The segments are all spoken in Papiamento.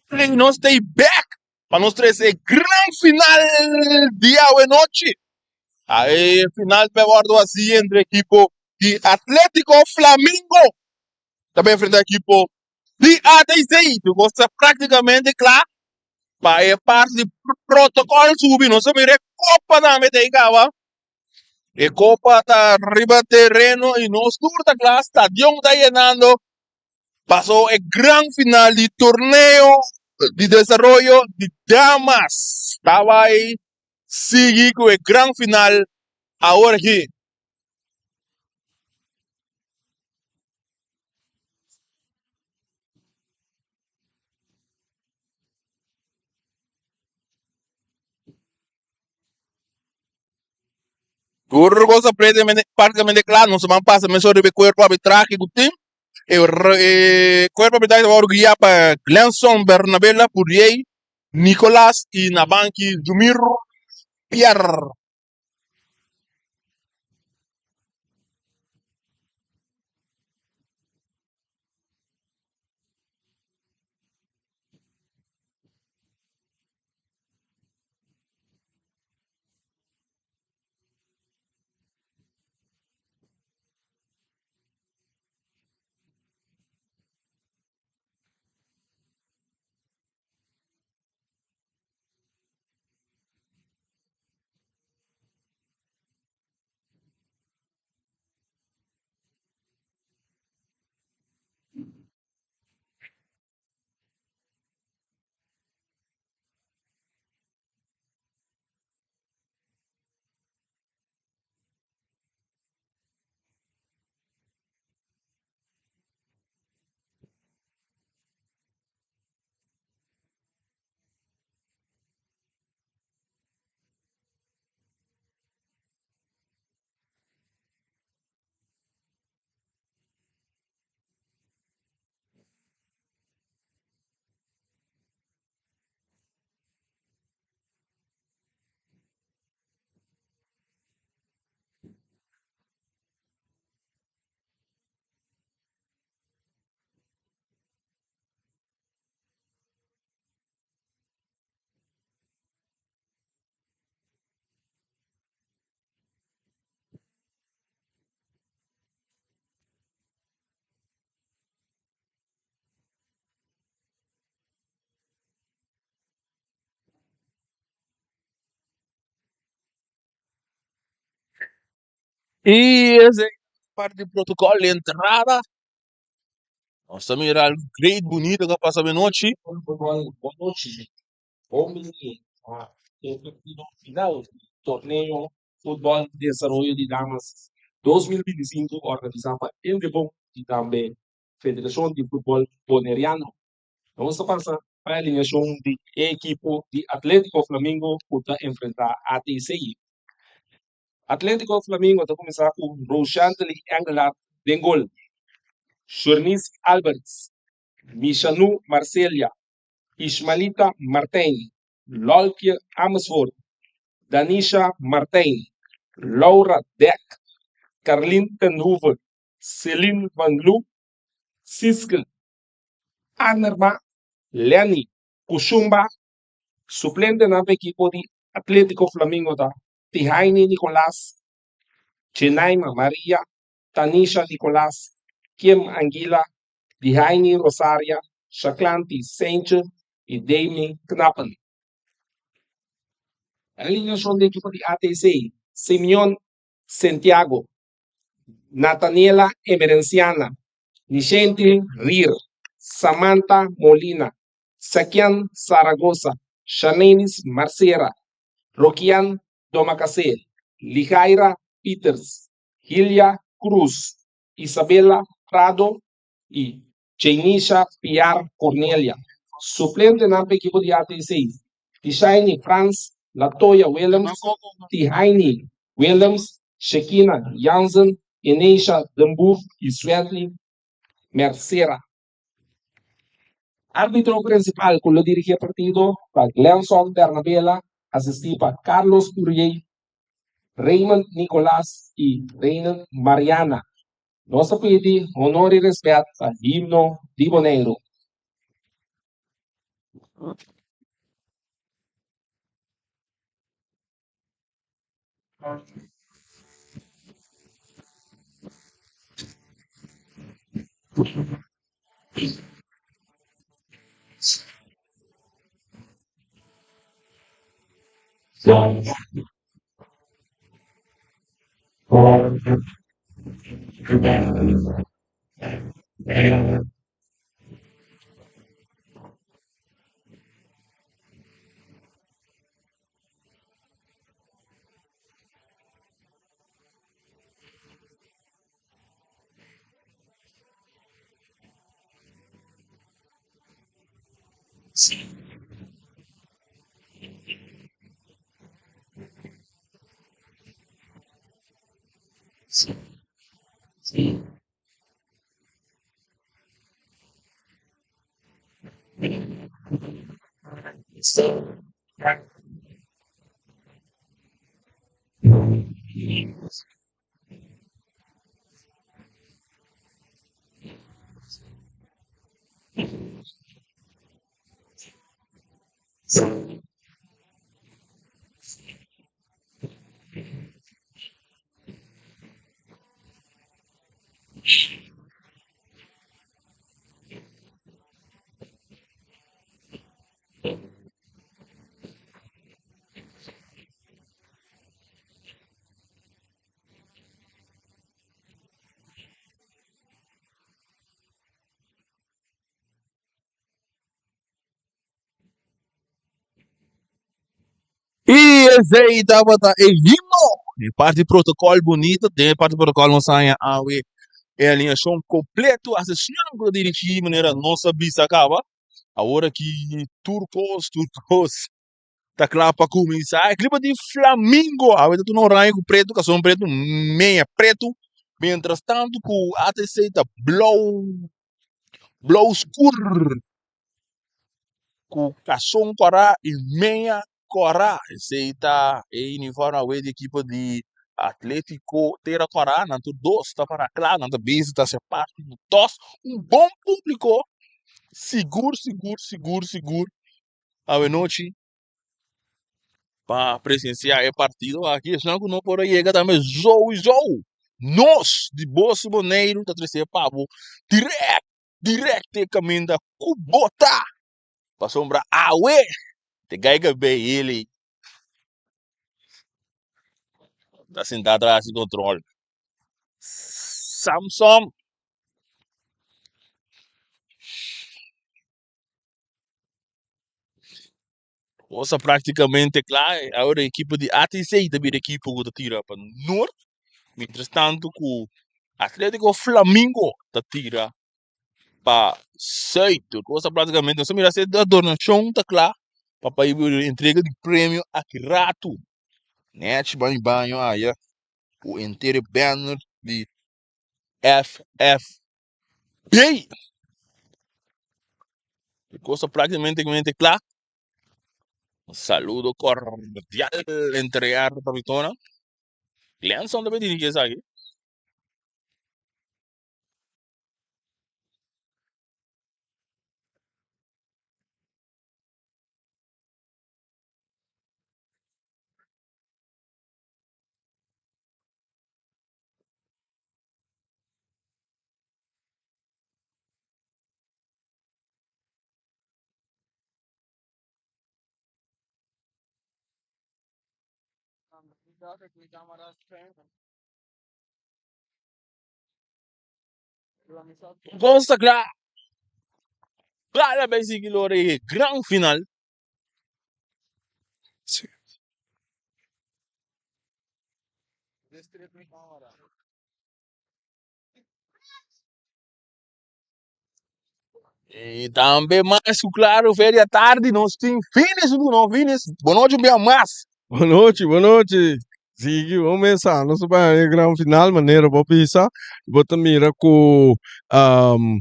I nos ta bek pa nos trese e gran final di awe nochi. E final ta wòrdu hasi entre ekipo di Atletico Flamingo ta bai enfrenta ekipo di ATC. Tur kos ta praktikamente kla pa e parti di protokòl subi. Nos a mira e kopa tambe ta ei kaba. E kopa ta riba tereno i nos tur ta kla. Stadion ta yenando. Pasó e gran final di torneo di desaroyo di damas. Ta bai sigui ku e gran final awor aki. Tur cosa prácticamente kla. Nos a pasa mesora riba e kuerpo arbitrahe ku tin. E kuerpo arbitrahe ta wòrdu guiá pa Glenson Bernabela, Puriey Nicolas i na banki Jumir Pierre. I esei parti di protokòl di entrada. Nos ta mira algu great bunito ku a pasa anochi. Bon nochi. Bon bini a e partido final di torneo Futbòl Desaroyo di Damas 2025 organisá pa Indebon i tambe Federashon di Futbòl Boneriano. Nos ta pasa pa e alineashon di e ekipo di Atletico Flamingo ku ta enfrentá ATC. Atletico Flamingo ta kuminsá ku Roshanthely Engelhardt den gol, Shurnice Alberts, Mishanu Marcelia, Ishmalita Martijn, Lolkje Amersfoort, Danisha Martijn, Laura Dek, Carlien ten Hoeve, Celine van Loo, Siske Anerma, Lenny Kushumba. Suplentenan pa ekipo di Atletico Flamingo ta Tihaini Nicolas, Jenaima Maria, Tanisha Nicolas, Kim Anguila, Dihaini Rosaria, Shaklanti Seintje i Damy Knappen. Alineashon di ekipo di ATC, Simeon Sentiago, Nathaniela Emerenciana, Nishente Rier, Samantha Molina, Sakian Saragoza, Shanelis Marcera, Rokian Domakase, Lijaira Pieters, Hilia Cruz, Isabella Prado i Jainisha Piar Cornelia. Suplentenan pa ekipo di ATC, Tishaini Frans, Latoya Willems, Tihaini Willems, Shekina Jansen, Eneisha Den Boer i Swentley Mercera. Arbitro prinsipal ku lo dirigí e partido ta Glenson Bernabela, asistí pa Carlos Puriey, Raymond Nicolas i Reynen Mariana. Nos ta pidi honor i respèt pa himno di Boneiru. Y esey tabata e himno. E parti protocol bunita, den e parti protocol nos haña awe e alineacion completo. Asociacion cu ta dirigi manera nos a bisa caba. Awor aki tur cos, tur cos ta kla pa kuminsá. E klipa di Flamingo awe ta tuna oranje ku pretu, kason pretu, meña pretu. Mientras tanto ku ATC ta blou, blou skur ku kason kòrá i meña kòrá. Esei ta e uniforme awe di ekipo di Atletico Tera Kòrá. Nan tur dos ta para kla, nan ta bezig ta hasi parti di tòs. Un bon públiko, sigur, sigur, sigur, sigur. Awenochi pa presencia e partido aki. Esnan ku no por a yega tambe souiso nos di Bos Boneiru ta trese pa bo direct, direct te kaminda ku bo ta. Pasobra awe te gaiga bay heli ta sinta atras di control. Samsom. Cosa prácticamente kla. Ahora equipo di ATC ta bira equipo ku ta tira pa Noord. Mientras tanto ku Atletico Flamingo ta tira pa Zuid. Tur cosa prácticamente. Nos a mira si e adornacion ta kla pa pa entrega di premio aki ratu. Nèchi baño baño aya ku henter e banner di FFB. E cosa prácticamente kla. Un saludo cordial entregar pa mi tona. Glenson tambe dirigi esaki. Gol ta kla. Kla bay sigui lor e gran final. Y tambe mas ku claro feria tardi nos tin fines un no fines. Bon nochi un bia mas. Bon nochi, bon nochi. Sigui, bo mesa, nos ta bai e gran final manera bo bisa. Bo ta mira ku um,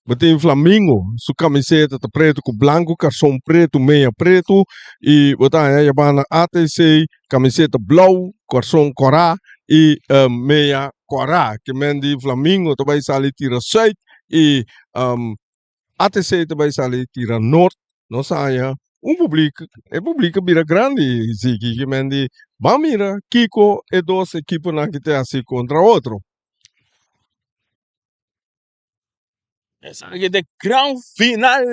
bo tin Flamingo, su camiseta ta preto ku blanco, karson preto, meia preto. Y bo ta haña yabana ATC, camiseta blauw, karson kòrá y um, meia kòrá. Ke men di Flamingo ta bai sali tira zuid y um, ATC ta bai sali tira noord. Nos haña un publik, e publik a bira grandi Ziggy ki men di ban mira kiko e dos ekiponan ki ta hasi kontra otro. Esaki ta e gran final.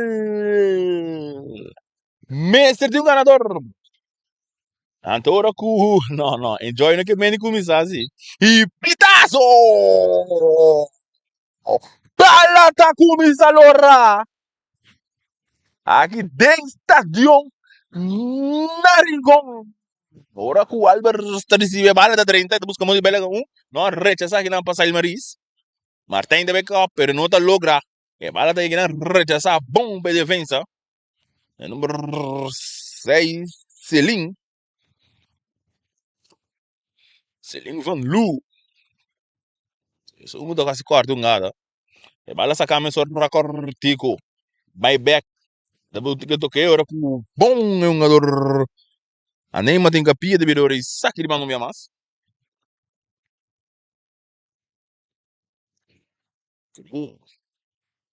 Mester tin un ganador. Anto ora ku no no enjoy no ke meni kuminsá si. I pitazo! Bala ta kuminsá lora. Aki den stadion na Rincon. Ora ku Albert ta risibi e bala ta drenta ta buska modo di bela un no a rechasá kinan pa Sailmaris. Martijn ta bay kop pero no ta logra. E bala ta yega nan rechasá bon pa e defensa. E number 6 Selin. Selin van Loo. Eso un ta casi corta un gada. E bala saca mesor racortico. Bay back. Da bu toque ora cu bon e hungador. A Neymar tin capia de bidor y saki di banda un bia mas.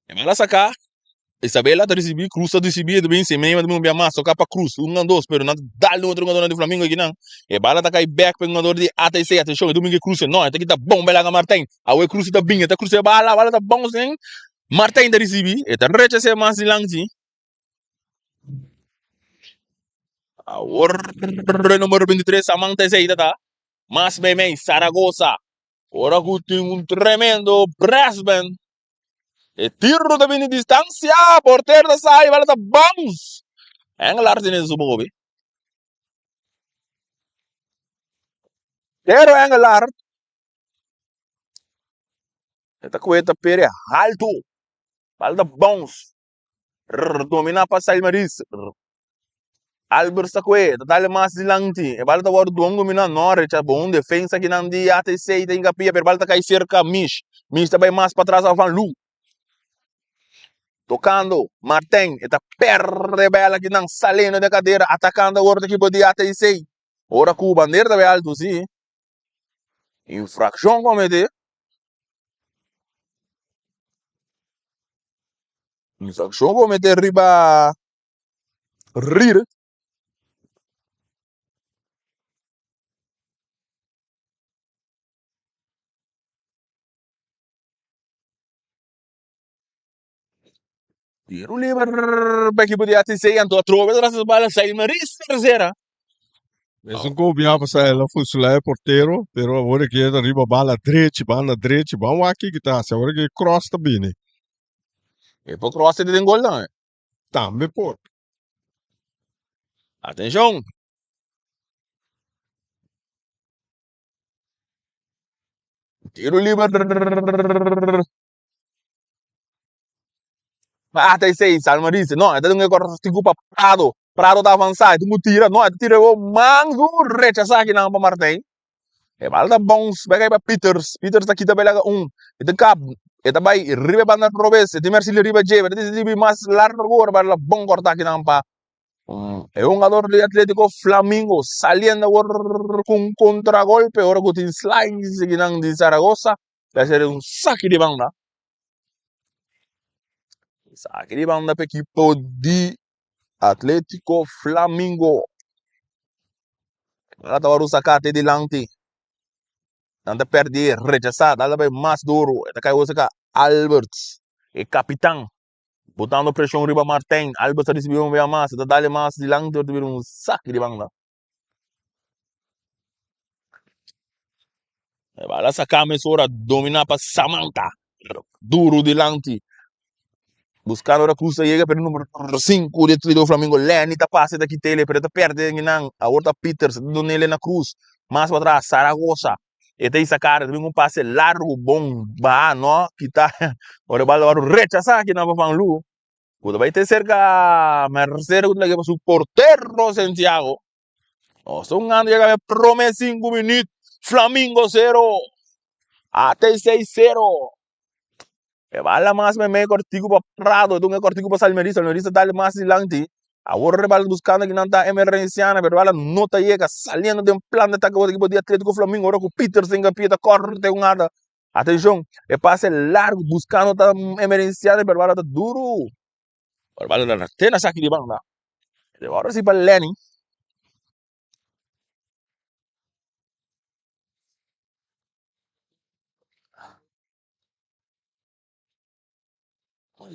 E bala saca, Isabela ta ricibi, Cruz ta ricibi, e ta bin Semeña ta bin un bia mas, toca pa Cruz, un a dos, pero nan ta dal den otro hungadornan di Flamingo akinan. E bala ta cay bek pa e hungador di ATC, atencion, e ta bin ke cruce, no, e ta kita bon bela Martijn. Awe Cruz ta bin, e ta cruce e bala, bala ta bounce den, Martijn ta ricibi, e ta rechase mas dilanti. Awor e numero 23 Samantha esey ta ta mas meimei Zaragoza. Ora ku tin un tremendo Bresben. E tiro ta bini distancia, portero ta sai, bala ta bounce. Engelaar tin su bobi. Pero Engelaar e ta kue ta pere alto. Bala ta bounce. Domina pa Sailmaris. Albert ta kue, ta dale mas dilanti. E bala ta wòrdu bon dominá. Norwich a bon defensa kinan di ATC ta hinka pia, pero e bala ta kai serka Mish. Mish ta bai mas patras a Van Loo. Tokando Martijn, e ta perde bala kinan saliendo den kadera, atakando awor ta ekipo di ATC. Ora ku bandera ta bai altu si. Infrakshon komete. Infrakshon komete riba Rir. Tiro liber pa equipo di ATC anto atrobe tras e bala sai Maris tercera. Mesun ku bia pasa el a fusila e portero, pero awor e keda riba bala drechi, banda drechi. Ban wak kiko ta hasi, awor e cross ta bini. E por cross ta den gol tambe. Tambe por. Atenshon! Tiro liber. Bata e seis, Salma dice, no, e ta dunga e cortico pa Prado. Prado ta avansa, e tin cu tira, no, e ta tira e mango, rechasa akinan pa Martijn. E bala ta bounce, bai kai pa Peters, Peters ta kita bela un, e ta kap, e ta bai riba e banda robes, e tin Mercilio riba dje, pero ta dibi mas largo, ora bala bon corta akinan pa e hungador di Atletico Flamingo, saliendo awor cu un contragolpe, ora cu tin slice akinan di Zaragoza. Ta ser un saki di banda. Saki di banda pa ekipo di Atletico Flamingo. Ela tabata saka te dilanti. Nan ta perdi rechasa. Dal ta bai mas duro. E ta kai wosaka Alberts, e kapitan. Botando preshon riba Martijn. Alberts ta risibi un bia mas. E ta dal mas dilanti. Ora ta bira un saki di banda. E bala saca mesora domina pa Samantha. Duro dilanti. Buscando ora Cruz ta yega pero numero 5 di Atletico Flamingo Lenny ta pasa ta kitele pero ta perde nan. Awor ta Peters ta donele na Cruz. Mas pa atrás Zaragoza. E ta isa cara ta bin un pase largo bon baha no kita. Ora e bala ta wòrdu rechasa aki nan pa Van Loo. Ku ta bai te serka Mercedes ku ta lag'é pa su portero Santiago. Nos ta hungando ya kaba e prome sinku minüt. Flamingo sero, ATC sero. E bala mas meimei kòrtiku pa Prado, e dunga e kòrtiku pa Salmerista, Salmerista dal mas dilanti. Awor e bala buskando kinan ta Emerenciana, pero e bala no ta yega, saliendo den plan di atake ekipo di Atletico Flamingo ora ku Peters den kapia ta kòrte un ata. Atenshon, e pase largu buskando ta Emerenciana, pero e bala ta duru. Ora bala ta te na saki di banda. Ora si pa Lenny.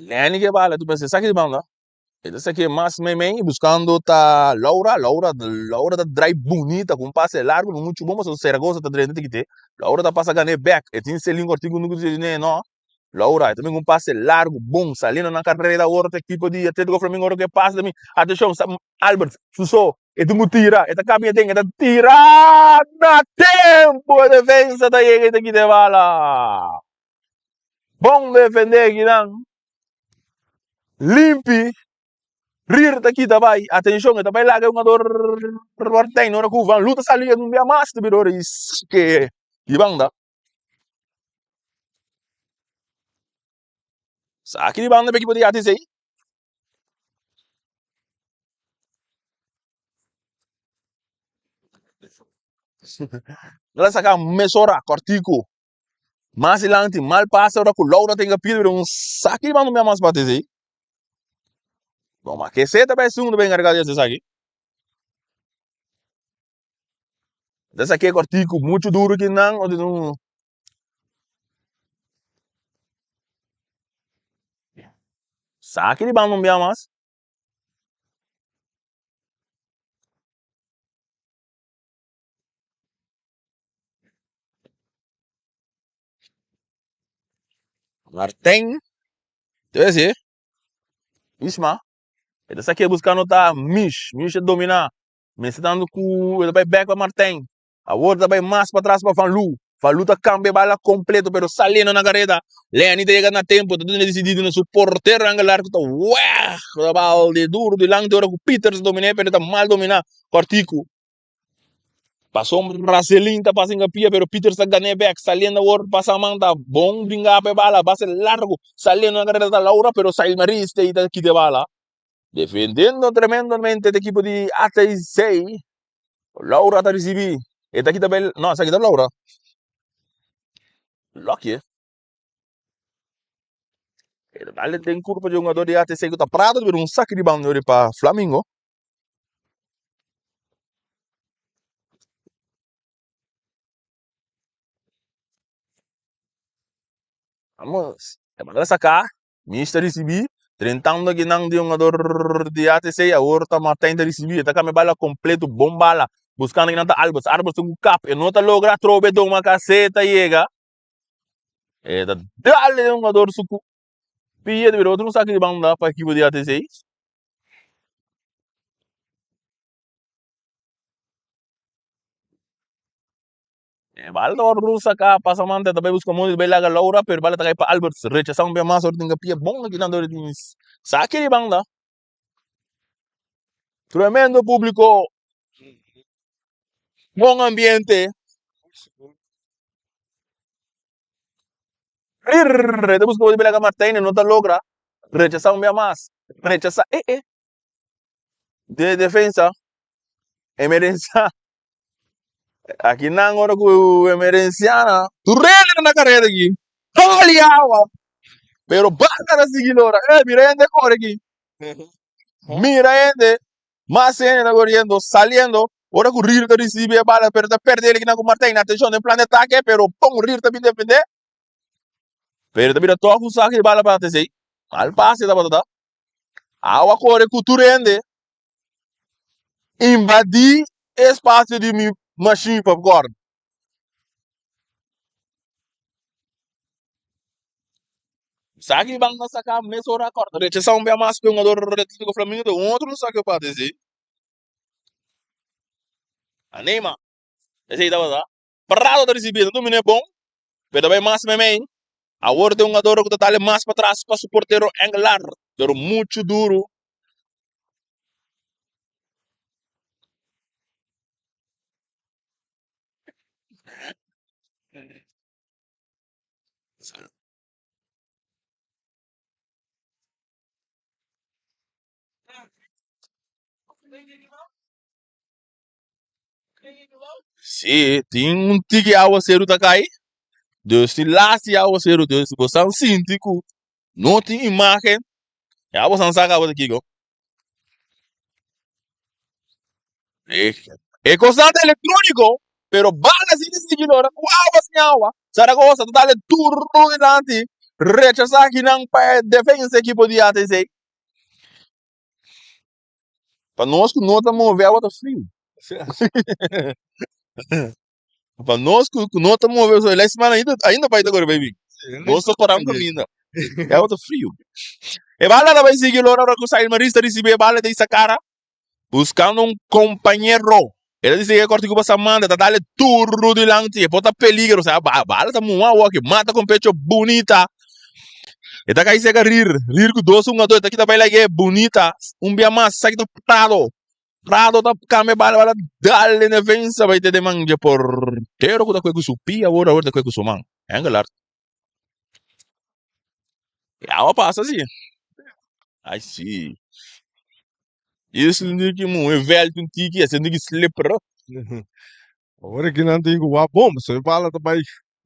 Lenny ke bala tu pensa saki di banda. E ta saki mas meimei buscando ta Laura. Laura, Laura ta draai bunita ku un pase largo, no mucho bon pasobra Zaragoza ta drenta tikite. Laura ta pasa gane bek. E tin Celine Cortico nuku di ne no. Laura e ta bin ku un pase largo bon saliendo na carrera awor ta ekipo di Atletico Flamingo ora ku e pasa ta bin atencion Albert su so e tin ku tira e ta cambia den e ta tira na tempo e defensa ta yega y ta kita e bala. Bon defende akinan. Limpi. Rir ta kita bai. Atencion, e ta bai laga e hungador Martijn ora ku Van Loo ta sali un bia mas ta bira ora y sake di banda. Saki di banda pa ekipo di ATC. Nan a saka mesora kòrtiku. Mas dilanti mal pasa ora ku Laura tenga pidi pero un saki di manda un bia mas bati esei. Bon, ma kese ta bai esun ku ta bai enkargá di hasi esaki. Ta saki kòrtiku muchu duru ki nan o tin un saki di banda un bia mas. Martin, te ves e? Isma, e ta sa ke buscando ta Mish, Mish a domina, mester dando ku e ta bai bek pa Martin, awor ta bai mas patras pa Van Loo, Van Loo ta cambia e bala completo pero saliendo na careda, Lenny ta yega na tempo, ta duna decidido na su portero Angelar ku ta weg ku ta bal di duro dilanti ora ku Peters domina pero ta mal domina, Cortico. Pasobra Raselin ta pasa pia pero Peters ta gané bek saliendo awor pasa man ta bon bringa pa e bala base largo saliendo na carrera ta Laura pero Sailmaris ta ta kita e bala defendiendo tremendamente e ekipo di ATC Laura ta ricibi e ta kita bel no esaki ta Laura Lucky eh e ta dale den curpa di hungador di ATC cu ta Prado pero un saki di banda pa Flamingo. Vamos, e manda saca, Mish ta ricibi, drentando akinan di hungador di ATC, awor ta Martijn ta ricibi, e ta cambia bala completo, bon bala, buscando akinan ta Alberts, Alberts tin cu kap, e no ta logra atrobe doma case ta yega, e ta dale den hungador su cu pia, pero otro un saki di banda pa ekipo di ATC. E bala ta wòrdu saká pasa manta ta bai buska mondi ta bai laga Laura pero bala ta kai pa Alberts rechasá un bia mas ora tin kapia bon aki nan dor tin saki di banda tremendo públiko bon ambiente Rirr e ta buska mondi bai laga Martijn e no ta logra rechasá un bia mas rechasá eh eh de defensa emerencia Aki nan ora ku emerenciana tur rende na karera aki holi awa pero banda ta sigui lora eh mira hende kore aki mira hende mas hende ta koriendo saliendo ora ku Rir ta risibi e bala pero ta perde el aki nan ku Martijn atenshon den plan di atake pero pon Rir ta bin defende pero ta bira tòg un saki di bala pa atc mal pase tabata ta awa kore ku tur hende. Invadí e espacio di mi machine popcorn. Sa ki ban na saca mesora corta. Rechazá un bia mas pe hungador Atlético Flamingo ta un otro saque pa ATC. A Neymar. Esey tabata. Prado ta ricibi, ta dominé bon, pero ta bay mas memey. Awor ta e hungador cu ta dale mas patras pa su portero Engelaar, pero mucho duro. Sí, tin un tiki awaseru ta kai. Dus tin las di awaseru, dus bo san sinti ku no tin imagen. Ya bo san sa cabo di kico. E, e cosnan ta electronico, pero bala si di sigui lora cu awa sin awa. Zaragoza ta dale duro dilanti, rechasa akinan pa e defensa ekipo di ATC. Pa nos cu no ta move awa ta frio. Pa nos cu cu no ta move, so la semana ainda ainda pai ta corre bai bin. Nos ta para un caminda. E awa ta frio. E bala ta bai sigui lora ora cu Sail Maris ta ricibi e bala ta isa cara. Buscando un compañero. E ta dice que cortico pa Samantha, ta dale duro dilanti, e por ta peligro, o sea, bala ta muha awor aki, mata con pecho bunita. E ta cai seca Rir, Rir cu dos hungador, e ta kita baila que bunita, un bia mas, sa kita Prado. Prado ta cambia bala, bala dale en defensa, bai te de man dje portero cu ta cue cu su pia awor, awor ta cue cu su man. Engelhard. E awa pasa si. Ai si. Isso ni ki mu e veld un tiki, ese ni ki slipper. Ora ki nan tin ku wak bon, pasobra e bala ta bai,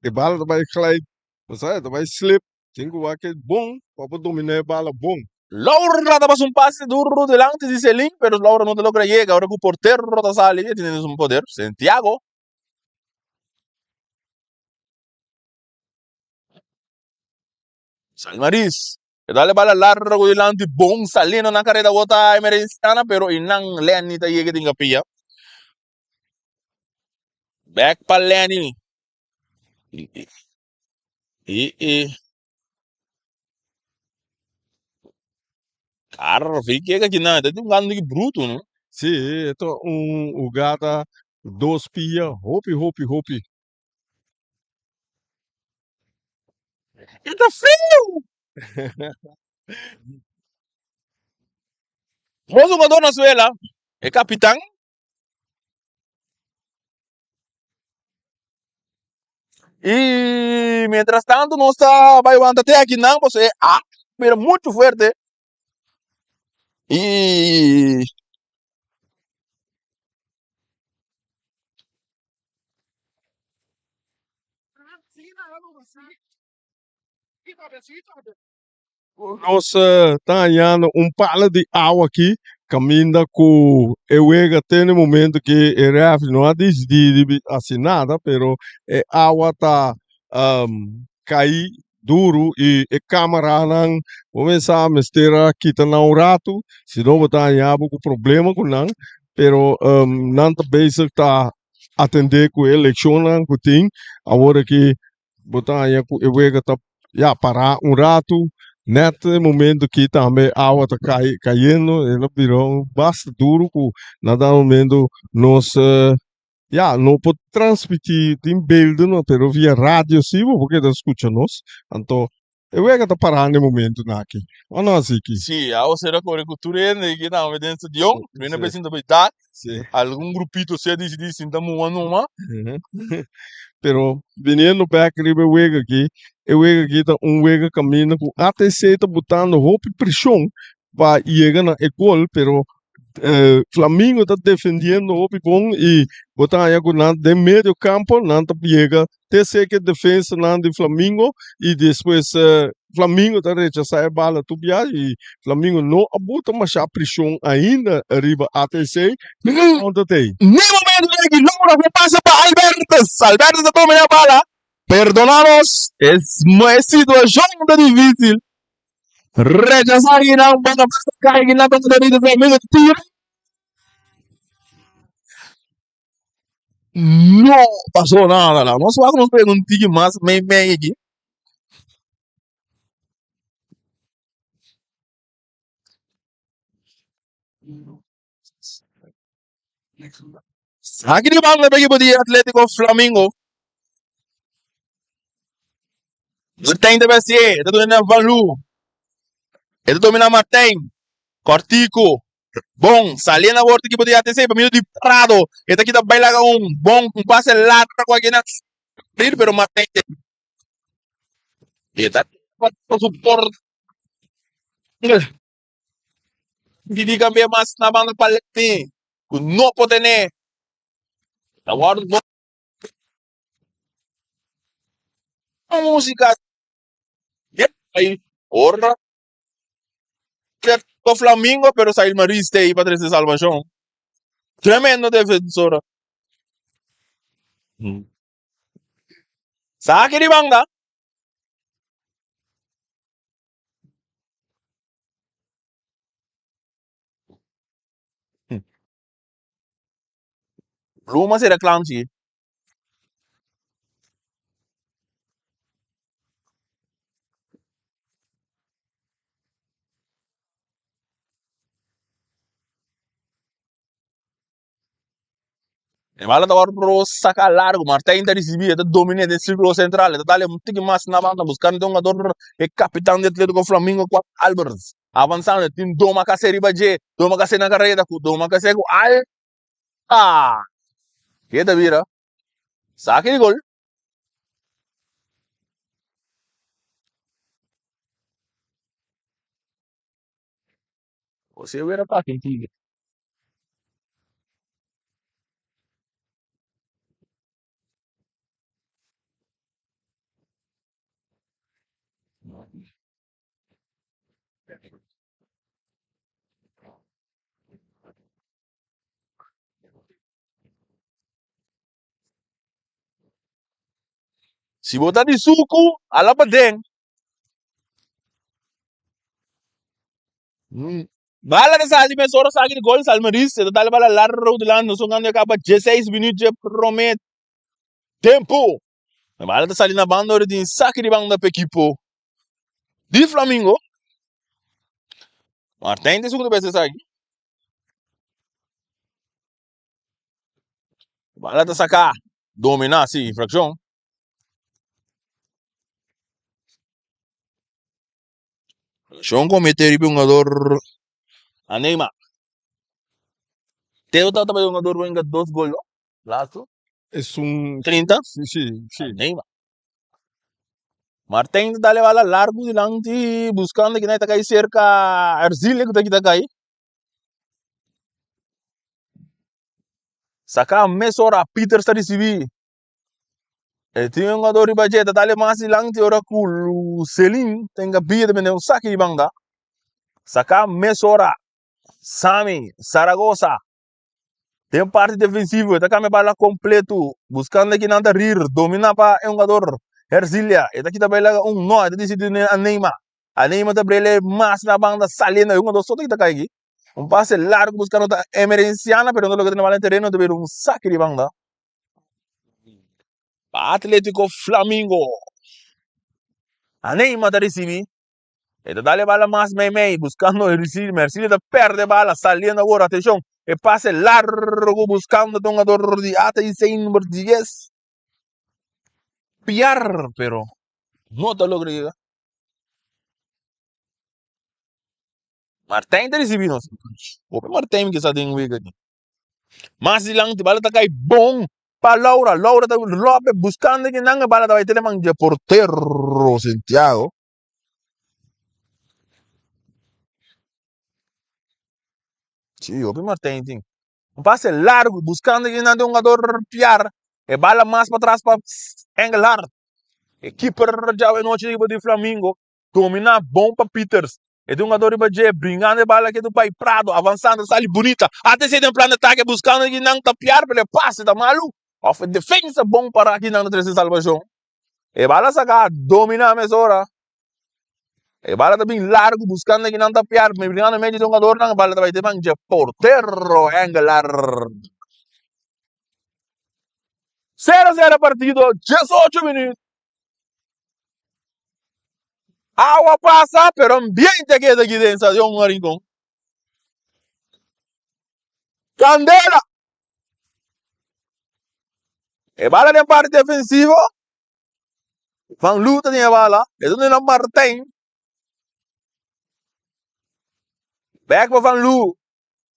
e bala ta bai glij, bo sa, e ta bai slip. Tin ku wak e bon pa por dominá e bala bon. Laura ta pasa un pase duro delante di Celin, pero Laura no ta logra yega. Ora ku portero ta sali, e tene un poder. Santiago. Salmaris. E dale bala largo dilanti bon saliendo na carrera bota Emerenciana pero y nan Lenny ta yega den capilla. Back pa Lenny. Y, y, y. Carro, fi que aquí na, ta un gando bruto, no? Sí, esto un jugada dos pia, hopi, hopi, hopi. E ta friu! Dos jugador na suela, e capitan. Y mientras tanto nos ta bai wanta te aki nan, pues e ah, mira mucho fuerte. Y Nos ta hañando un pala di awa aki kaminda ku e wega te na e momento ku e refri no a disidí di hasi nada pero e awa ta kai duru i e kamaranan bo mester sa mester a kita nan un ratu si no bo ta haña bo ku problema ku nan pero nan ta bezig ta atendé ku e elekshonnan ku tin awor aki. Bo ta haña ku e wega ta ya pará un ratu, nèt e momento ki tambe awa ta kai kayendo, e ta bira un basta duru ku na dado momento nos ya no por transmití tin beelden no, pero via radio si bo por keda skucha nos, anto E wega ta pará na e momentunan aki, o no Ziki? Sí, awo sera kore ku tur hende aki tambe den stadion, tur hende a sinta bai dak, algun grupito si a disidí sinta muha numa. Pero biniendo bek riba e wega aki, e wega aki ta un wega kaminda ku ATC ta botando hopi preshon pa yega na e gol, pero Flamingo ta defendiendo hopi bon y bo ta haña ku nan den medio campo nan ta yega te seke defensanan di Flamingo y despues Flamingo ta rechasa e bala tur bia y Flamingo no a buta masha preshon ainda riba ATC. Konta tei. Ne momento aki Laura por pasa pa Albertus. Albertus ta tuma e bala. Perdona nos, es e situacion ta dificil. Rechasá kinan banda basta kai kinan ta manda rito Flamingo tira. No pasó nada la. Nos wak nos pega un tiki mas mei mei aki. Aki di banda pa ekipo di Atletico Flamingo. Martijn ta besi, ta duna Van Loo. E ta domina Martijn. Cortico. Bon, sali na bord ekipo di ATC pa medio di Prado. E ta kita bai laga un bon un pase largo aki na pero Martijn e ta su por Didi cambia mas na banda pa Leti cu no por tene. Ta wordo bon musica. Ora. Atlético Flamingo, pero Sail Maris ta ei pa trese salvacion. Tremendo defensora. Saki di banda. Bluma sera klamchi. E bala ta wòrdu saká largu, Martijn ta risibí, e ta dominé den sirkulo sentral, e ta dal un tiki mas na banda buskando un hungador, e kapitan di Atletico Flamingo Juan Alberts. Avansando, tin Domakase riba dje, Domakase na kareda ku Domakase ku al Ah! Ke ta bira? Saki di gol. José hubiera pa kin tigre. Si bo ta di suku, ala paden. Bala ta sali mesora saki di gol Salmaris e ta dal bala largo dilanti nos a kaba dieseis minuut dje prome tempo. E bala ta sali na banda ora tin saki di banda pa ekipo di Flamingo. Martijn ta esun ku ta bes esaki. Bala ta saká. Dominá, sí, infrakshon. Infrakshon komete riba e hungador Anema. Teo tabata e hungador ku a hinka dos gol, no? Laatste. Esun. 30? Sí, sí, sí. Anema. Martijn ta dal e bala largu dilanti buskando kinan e ta kai serka Erzilia ku ta kita kai. Saka mesora Peters ta risibí. E tin un jugador riba dje ta dal mas dilanti ora ku Celin tenga bia ta bende un saki di banda. Saka mesora Sami Zaragoza den parti defensivo e ta kambia bala kompleto buskando kinan ta rir domina pa e hungador Herzilia e ta kita bai laga un no e ta disidi a Neymar. A Neymar ta brele mas na banda saliendo e hungador so ta kita kai aki. Un pase largo buscando ta Emerenciana pero no logra tene bala en terreno ta bira un saque di banda pa Atletico Flamingo. A Neymar ta ricibi e ta dale bala mas mei mei buscando Ercilio, Ercilio ta perde bala saliendo awor atencion e pase largo buscando ta hungador di ATC number 10 Piar pero no ta logra yega. Martijn ta ricibi nos. Hopi Martijn mi kisa den wega aki. Mas dilanti bala ta kai bon pa Laura. Laura ta lope buscando ki nan e bala ta bai te man dje portero Santiago. Sí, hopi Martijn tin. Un pase largo buscando ki nan den hungador Piar. E bala mas pa tras pa Engelhard. E keeper djawe nochi di Flamingo. Domina bon pa Pieters. E ta un hungador riba dje, bringando e bala ketu bai Prado, avansando, sali bunita. Atención den plan de atake, buscando di nan ta piar, pero e pase ta malu. Of e defensa bon para aki nan ta trece salvacion. E bala saca, domina mesora. E bala ta bin largo, buscando di nan ta piar, bringando medio di hungadornan, e bala ta bai te man dje portero Engelar. 0-0 partido, 18 minuut. Awa pasa, pero ambiente a keda aki den Stadion Rincon. Candela! E bala den parte defensivo. Van Loo ta den e bala. E ta duna Martijn. Back pa Van Loo.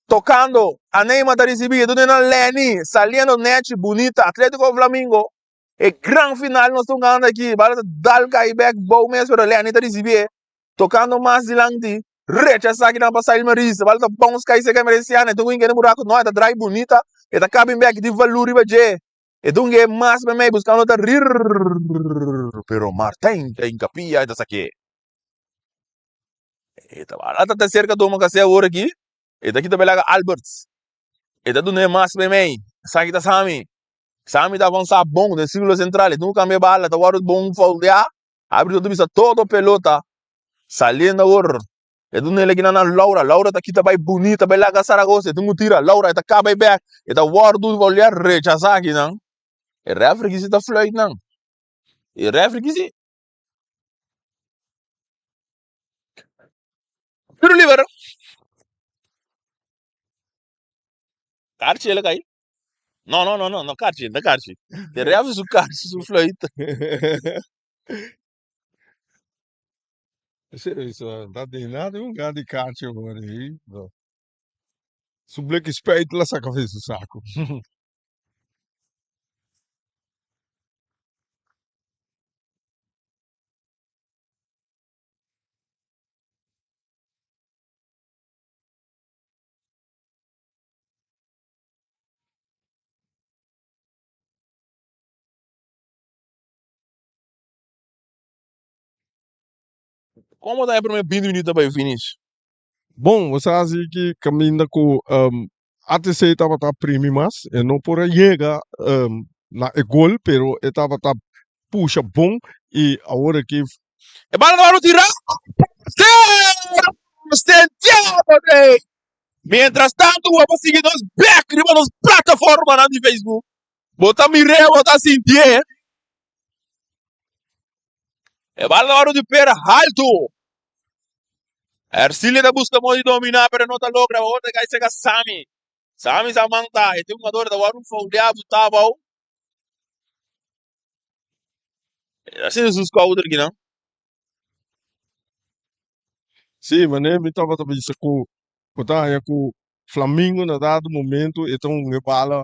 Tocando. Anema ta ricibi. E ta duna Lenny. Saliendo nechi, bunita. Atletico Flamingo. E gran final nos ta hungando aki. Bala ta dal kai bek bou mes pero Lenny ta ricibié. Tocando mas dilanti. Rechasa kinan pa Sail Maris. Bala ta bounce kai seca Emerenciana. E ta winga den buraco. No, e ta draai bunita. E ta cabin bek. Di valor riba dje. E ta hunga mas memey buscando ta rir. Pero Martijn ta hincapia e ta saké. E ta bala ta cerca doma casi awor aki. E ta kita belaga Alberts. E ta duna e mas meimei. Esaki ta Sami. Sami ta avansa bon den círculo central. E nunca cambia bala. Ta wòrdu bon foulea. Arbitro ta bisa todo pelota. Saliendo awor. E duna el akinan na Laura. Laura ta kita bai bunita bai laga Zaragoza. E tin ku tira. Laura e ta kaba e bek. E ta wòrdu foulea rechasa akinan. E referee kisi ta fluit nan. E referee kisi. Tiro liber. Karchi el a kai. No, no, no, no, no karchi, no karchi. De ref su karchi, su fluit. Eso, dat di nada un grande karchi hoor. Su blikkie spuit la saka fen su saco. Como ta e prome 20 minuut ta bai finish? Bon, bo sa si ki kaminda ku ATC tabata primi mas, e no por a yega na e gol, pero e tabata pusha bon i awor aki. E bala tabata tira Zero Santiago Rey. Mientras tanto bo por sigui nos bek riba nos plataformanan di Facebook. Bo ta mir'é, bo ta sintié. E bala tabata di pera haltu. Ercilia ta busca modo di domina pero no ta logra. Awor ta cay cerca Sami. Sami sa man ta. E tin jugador ta word foulea buta abao. Asina su schouder kinan. Sí, manera mi tabata bisa ku bo ta haña ku Flamingo na dado momento e ta un bala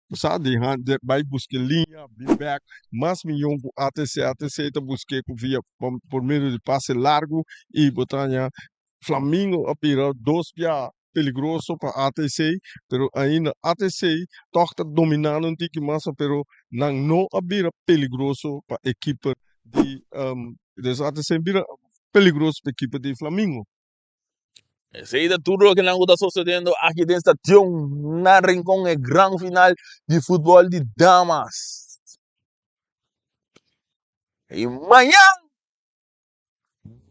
bo sa di bai buska liña bin bek mas miyon ku ATC. ATC ta busk'é ku via por medio di pase largu i bo ta haña Flamingo a bira dos bia peligroso pa ATC pero ainda ATC tòg ta dominando un tiki mas pero nan no a bira peligroso pa e keeper di des ATC bira peligroso pa e keeper di Flamingo. Esei ta tur loke nan ku ta sosediendo aki den stadion na Rincon, e gran final di futbol di damas. I mañan,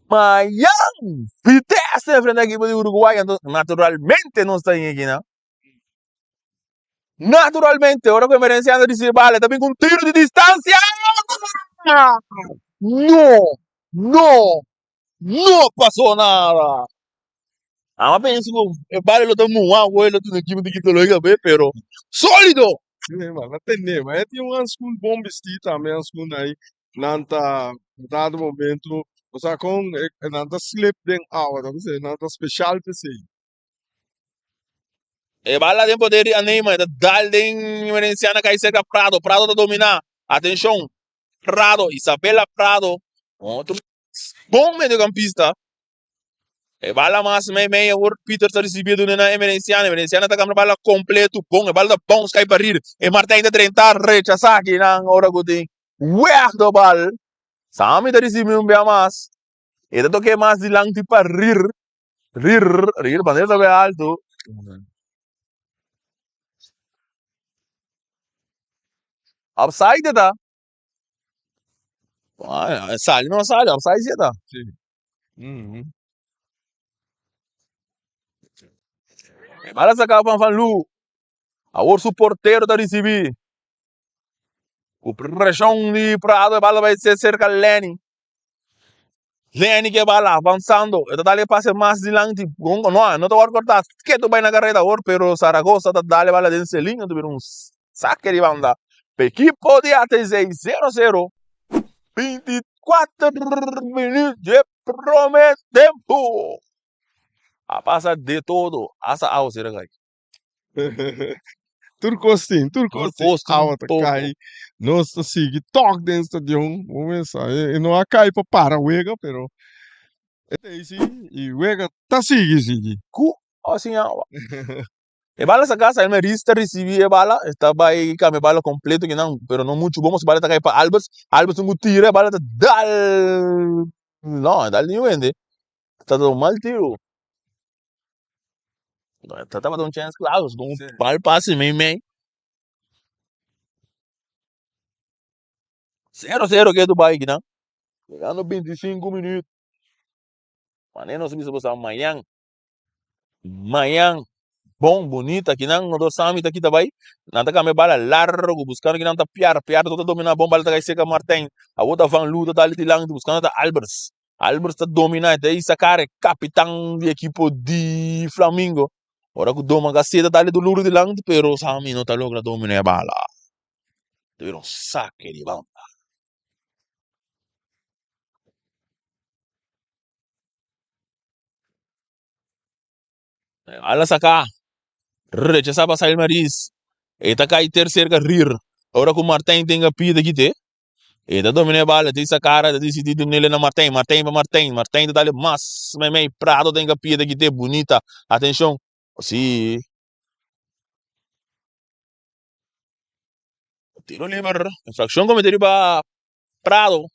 mañan Vitesse ta enfrenta ekipo di Uruguay, anto naturalmente nos ta aki nan. Naturalmente, ora ku Emerenciano risibi bala, e ta bin ku un tiro di distansia. No, no, No pasó nada. Ama pensa ku e bala lo ta muha awo e lo tene ekipo di Quito lo gabe, pero sólido. Sí, ma la tene, ma e tin un hanskun bon bistí tambe hanskun ahí. Nan ta dado momento, o sea, kon nan ta slip den awa, ta bisa, nan ta special p'esei. E bala den poder di Aneima, e ta dal den Emerenciana kai serka Prado. Prado ta dominá. Atenshon, Prado, Isabela Prado, otro bon mediocampista. E bala mas mei mei awor Peter ta ricibi dune na Emerenciana. Emerenciana ta cambia bala completo bon. E bala ta bounce kai pa rir. E Martijn ta drenta rechasa aki nan ora cu tin weg do bal. Sammy ta ricibi un bia mas. E ta toke mas dilanti pa rir. Rir, rir, bandera ta bay alto. Offside ta. Ah, sali no sali, offside si ta. Sí. Mhm. E bala saca van Van Loo. Awor su portero ta ricibi. Cu presion di Prado, e bala bay ser cerca Lenny. Lenny ke bala avanzando. E ta dale pase mas dilanti. No, no ta word corta. Keto bay na carrera awor, pero Zaragoza ta dale bala den Celin. Ta bira un saque di banda. Pa equipo di ATC 0-0. 24 minuut dje prome tempo. A pasa de todo. Hasta awa sera kai. Tur kos tin, tur Tur kos tin. kos tin Awa ta poko. kai. Nos ta sigui tòg den stadion. Bo mesa, e no a kai pa para wega, pero e ta ei si i wega ta sigui sigui. Ku o sin awa. E bala sa casa, Elmeris ta ricibi e bala, e ta bay cambia e bala completo kinan, pero no mucho bon, pasobra e bala ta cay pa Alberts, Alberts tin cu tira, e bala ta dal, no, e dal niun hende. Ta un mal tiro. Ta tabata un chens claro, un mal pase mei mei. 0-0 ke bai kinan. Llegando 25 minuut. Mane nos bisa bosa mañan. Mañan bon bonita kinan no dos Sami ta kita bai. Nan ta cambia bala largo buscando kinan ta Piar. Piar ta domina bon bala ta kai seca Martijn. Awo ta Van Loo ta dali dilanti buscando ta Albers. Albers ta domina ta Isakar e capitan di equipo di Flamingo. Ora cu doma Gaceta dali dolor dilanti pero Sami no ta logra domina e bala. Ta bira un saque di banda. Bala saca. Rechasa pa Sail Maris. E ta cai ter cerca Rir. Ora cu Martijn tenga pida kite. E ta domina e bala, ta sacara, ta decidi dunele na Martijn. Martijn pa Martijn. Martijn ta dale mas meimei. Prado tenga pida kite. Bunita. Atencion. Si. Tiro liber. Infraccion comete riba Prado.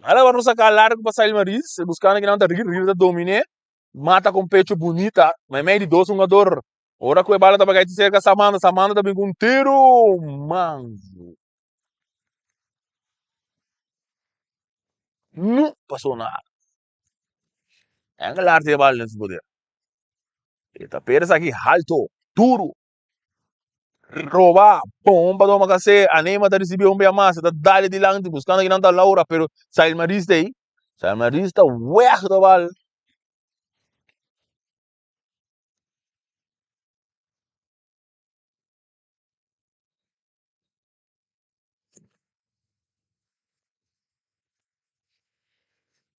Ala wòrdu saká largu pa Sail Maris, buskando kinan ta Rir, Rir ta dominé, mata kon pecho bunita, meimei di dos hungador. Ora ku e bala tabata kai serka Samantha, Samantha ta bin ku un tiru mangu. No pasó nada. Engelar tin e bala den su poder. E ta pera esaki halto, duru. Roba, bon pa doma kase, Anema ta risibi un bia mas, e ta dale dilanti buskando kinan ta Laura, pero Sailmaris ta ei. Sailmaris ta weg de bal.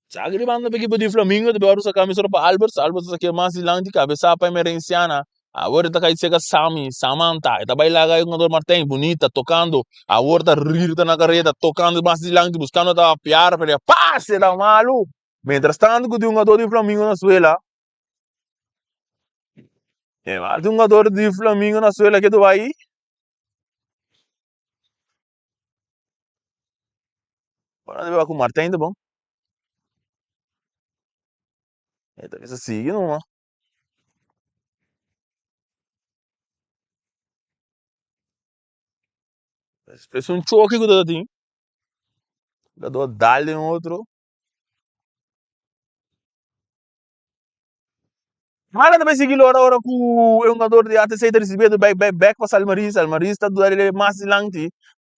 Saki di banda pa ekipo di Flamingo ta bai usa kamisora pa Alberts, Alberts ta sakia mas dilanti kabesa pa Emerenciana, awor e ta kai seka Sami, Samantha, e ta bai laga e hungador Martijn, bunita, tokando, awor ta Rirta na kareda, tokando mas dilanti buskando ta Piar, pero e pase ta malu, mientras tanto ku tin hungador di Flamingo na suela, e hungador di Flamingo na suela ke ta bai. Ora debe ku Martijn ta bon. E ta bisa sigui numa. Despues un choke ku ta tin. Jugador dal den otro. Mara ta bai sigui lora ora ku e hungador di ATC ta risibi ta bai bai bek pa Salmaris, Salmaris ta dale mas dilanti,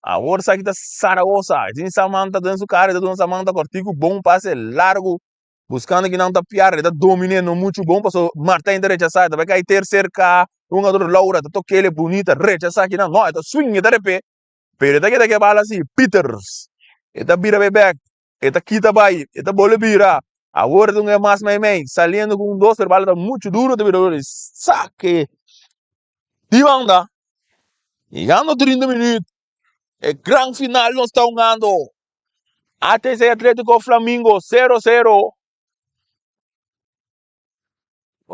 awor esaki ta Saragoza, e tin Samantha den su kara, e ta duna Samantha kòrtiku bon pase largu buskando kinan ta piar, e ta domin'é no muchu bon paso Martijn ta rechasá, e ta bai kai terser ka hungador Laura ta tok'el e bunita rechasá kinan, no e ta swing e ta rep'é pero e ta keda ke bala si Pieters e ta bira bai bek. E ta kita bai, e ta bole bira. Awor ta un e mas meimei, saliendo ku un dos, pero bala ta muchu duro, ta bira duro. Sake di banda. Yegando 30 minuut, e gran final nos ta hungando. ATC Atletico Flamingo 0-0.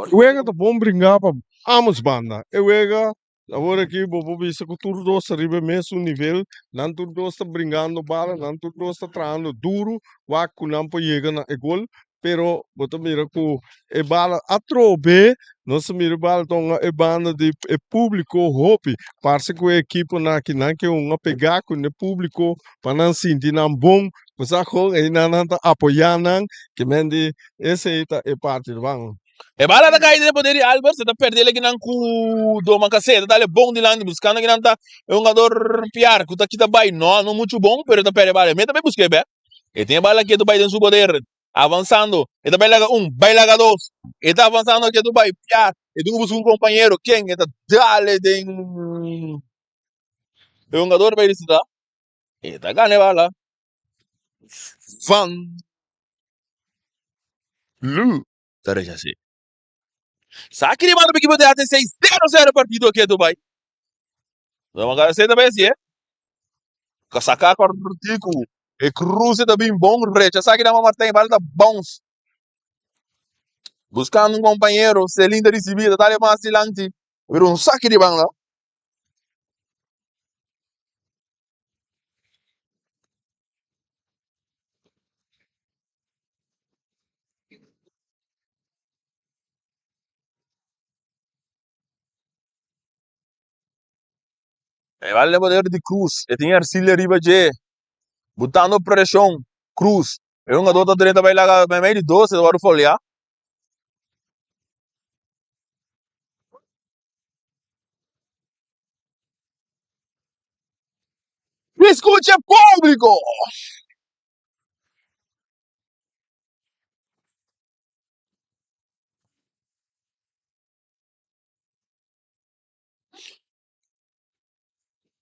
E wega ta bon bringa pa ambos banda. E wega Awor aki bo por bisa ku tur dos ta riba e mesun nivel, nan tur dos ta bringando bala, nan tur dos ta trahando duru wak ku nan por yega na e gol, pero bo ta mira ku e bala atrobe, nos ta mira e bala ta hunga e banda di e publico hopi, parse ku e ekiponan aki nan ke hunga pega ku e publico pa nan sinti nan bon, bo sa kon einan nan ta apoya nan, ke men di esei ta e parti ban. E bala ta kai den poder di Alberts, e ta perde el akinan ku Domacassé, e ta dale bon dilanti buskando akinan ta e hungador Piar ku ta kita bai, no no muchu bon pero e ta perde e bala, e meta bai buska e bek, e tin e bala ketu bai den su poder, avansando, e ta bai laga un, bai laga dos, e ta avansando ketu bai, Piar, e tin ku buska un kompañero, ken e ta dale den e hungador bai risita, e ta gana e bala, Van Loo. Ta rechas'é. Sa kiri manda pa ekipo di ATC 0-0 partido ketu bai. Domacassé ta bai hasié. Saka kortiku. E cruce ta bin bon rechasá ki dama Martijn bala ta bounce. Buscando un compañero, Celin ta ricibi, ta dale mas dilanti. Pero un saki di banda. E bal den poder di Cruz. E tin Ercilia riba dje. Butando preshon. Cruz. E hungador ta drenta bai laga meimei di dos. E ta wòrdu foliá. Escucha público!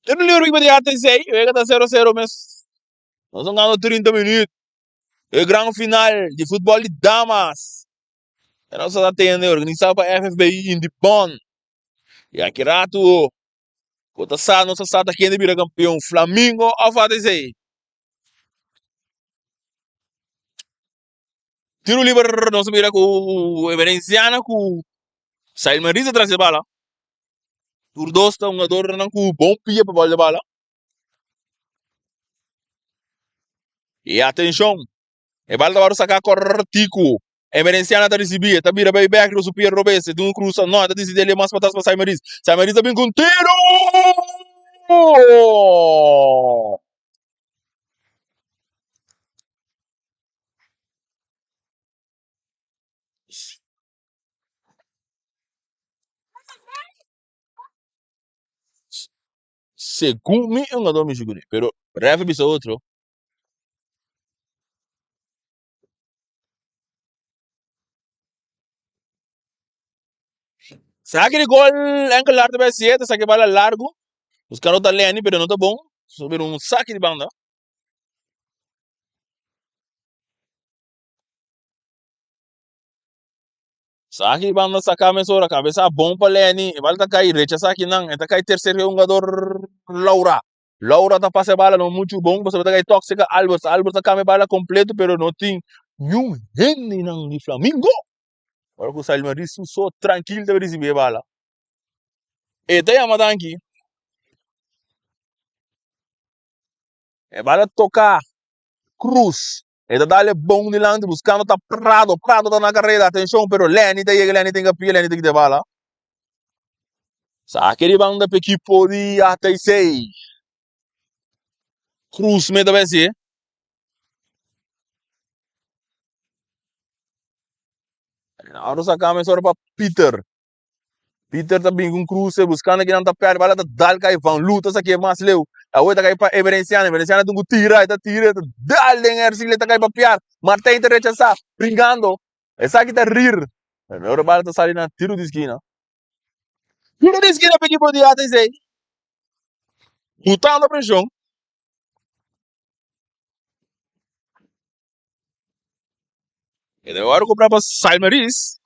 Tin un liu riba di ATC, wega ta 0 0 mes. Nos a gana 30 minuut. E gran final di futbol di damas. E nos a tende organisa pa FFBI Indepon. Y aki rato bo ta sa nos a sa ta kende bira campeon, Flamingo of ATC. Tiro liber nos a mira ku Emerenciana ku Sailman Riza tras e bala. Tur dos ta hungadornan ku bon pia pa bòl de bala. I atenshon, e bala ta wòrdu saká kòrtiku. Emerenciana ta risibí, e ta bira bai bèk riba su pia robes, e tin un krusa, no, e ta disidí e mas patras pa Sailman Riz. Sailman Riz ta bin ku un tiro! Segun mi e hungador mishi kuné, pero ref a bisa otro. Saki di gol Enkelar ta bai hasié, ta saki e bala largu. Buskando ta Lenny, pero no ta bon. So bira un saki di banda. Saki banda saka mesora, kabesa bon pa Lenny, e bala ta kai, rechasa akinan, e ta kai tercer hungador Laura. Laura ta pasa e bala no muchu bon, pasobra ta kai tóxica Alberts. Alberts ta kambia e bala kompleto, pero no tin niun hendenan di Flamingo. Ora ku Salma Risu so trankil ta risibi e bala. E ta yama danki. E bala toka Cruz. E ta dale bon dilanti buscando ta Prado. Prado ta na carrera. Atencion, pero Lenny ta yega. Lenny tin pie. Lenny ta kita e bala. Saki di banda pa equipo di ATC. Cruz me ta besi. Ahora saca mesora pa Peter. Peter ta bin ku un kruse buskando kinan ta pèrdè bala ta dal kai Van Loo ta sakié mas leu awor ta kai pa Emerenciano Emerenciano tin ku tira e ta tira e ta dal den Ercile ta kai pa piar Martijn ta rechasá brinkando esaki ta rir pero ora bala ta sali na tiro di skina tiro di skina pa ekipo di ATC butando preshon. E ta wòrdu kumprá pa Salmaris.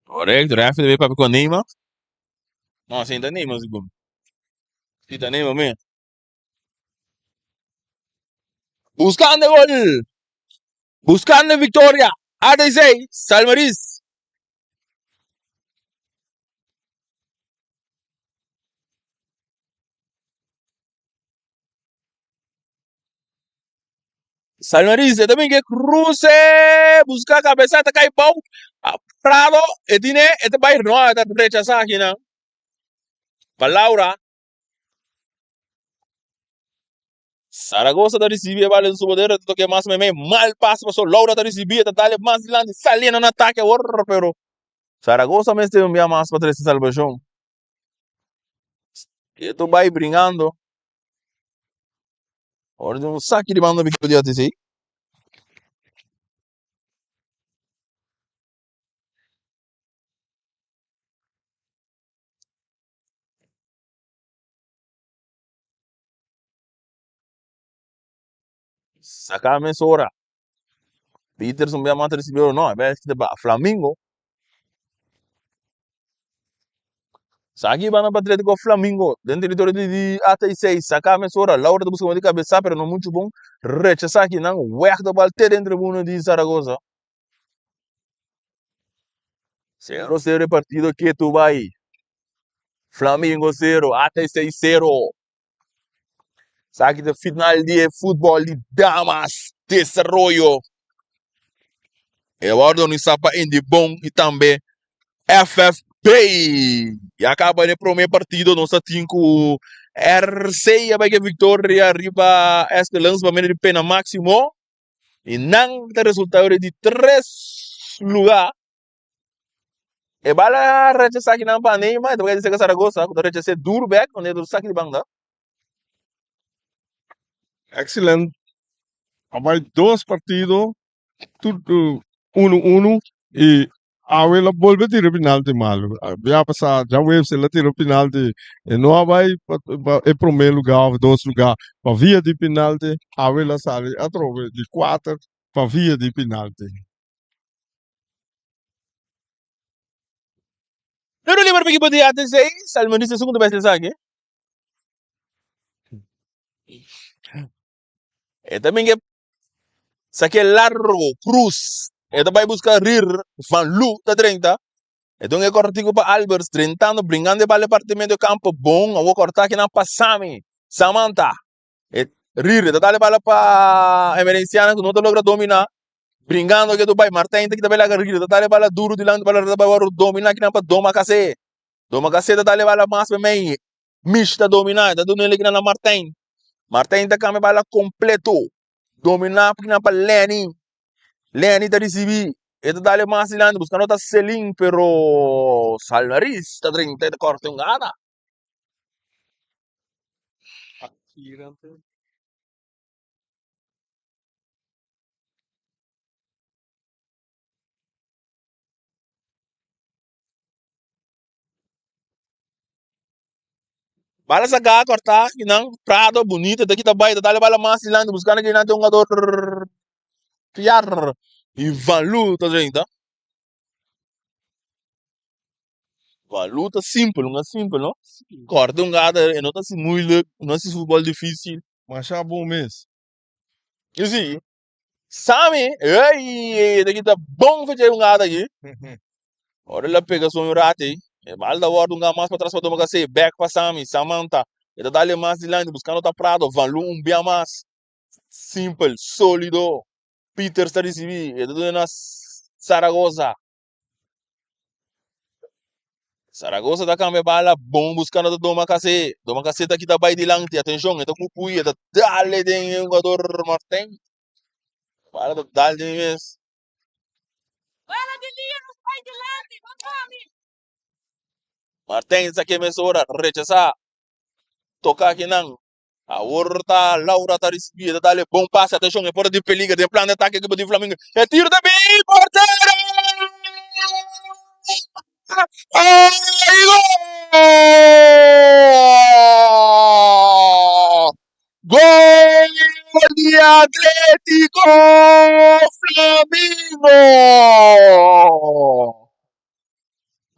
Correcto, ref debe papia con Neymar. No, sin ta Neymar sigur. Si ta Neymar mes. Buscando gol. Buscando victoria. ADC, Salmaris. Salmaris, e también que cruce, busca cabeza, ta cae bou. Prado, e tiene, e ta bay, no, e ta rechaza aquí, no. Pa Laura. Zaragoza ta ricibi e bala den su poder, ta toke mas meimei, mal pase paso Laura ta ricibi, e ta dale mas dilanti, saliendo na atake awor, pero Zaragoza mester un bia mas pa trece salvacion. E to bay bringando. Ora di un saki di banda Victor di ATC. Saca mesora. Peterson bia mata recibió no, e kita ba Flamingo. Saki bana pa Atletico Flamingo den territorio di, di ATC. Saca mesora. Laura ta busca di cabeza pero no mucho bon. Rechaza aki nan weg de bal te den tribuna di Zaragoza. 0-0 e partido ketu bai. Flamingo 0, ATC 0. Esaki ta final di e futbol di damas desaroyo. E wordo organisa pa Indibon y tambe FFB. Ya caba den prome partido nos ta tin cu RC a bai ke victoria riba Estelans pa medio di pena maximo. Y nan ta resulta di tres lugar. E bala rechasá kinan pa Neymar, e ta bai di cerca Zaragoza, ku ta rechas'é duru bek, unda e ta saki di banda. Excellent. A bai dos partido, tur unu unu y awe el a bolbe tira penalti malo. Bia pasá djaweps el a tira penalti, e no a bai pa e prome lugar of dos lugar pa via di penalti, awe el a sali atrobe di kuater pa via di penalti. Tiro liber pa ekipo di ATC, Salmonista segundo bes esaki. E ta bin ke sake largo Cruz. E ta bai buska Rir Van Loo ta drenta. E dun e kortiku pa Albers drentando bringando e bal e parti medio kampo bon awor korta kinan pa Sami Samantha. E Rir e ta dal e bala pa Emerenciana ku no ta logra domina. Bringando ke Dubai, Martijn ta kita bai laga Rir ta dal e bala duru dilanti bala ta bai wòrdu domina kinan pa Domakase. Domakase ta dal e bala mas mei. Mish ta domina, e ta duna el kinan na Martijn. Martijn ta kambia bala kompleto. Domina kinan pa Lenny. Lenny ta risibi. E ta dal e mas dilanti buskando ta Selin pero Salmaris ta drenta e ta kòrta un gana. Bala saca corta kinan Prado bonito ta kita bai ta dale bala mas dilanti buscando kinan tin un jugador Piar y Van Loo ta drenta. Van Loo ta simpel un simpel no corta un gata e no ta haci moeilijk no haci futbol dificil. Masha bon mes. Y si Sammy, ey, ta kita bon fecha un gata aki. Ora el a pega su un rato ey, e bal ta wordo un gata mas pa tras pa toma kase, back pa Sammy, Samantha, e ta dale mas dilanti buscando ta Prado, Van Loo un bia mas. Simpel, solido. Peters ta ricibi, e ta duna na Zaragoza. Zaragoza ta cambia bala bon buscando ta Doma Kase. Doma Kase ta kita bay dilanti. Atencion, e ta cucui, e ta dale den e jugador Martin. Bala ta dal den mes. Martin sa ke mes ora rechasa. Toca akinan. Awor ta Laura ta ricibi, e ta dale bon pase. Atencion, e por di peliger den plan de ataque equipo di Flamingo. E tiro ta bin portero! Ay, gol! Gol di Atletico Flamingo!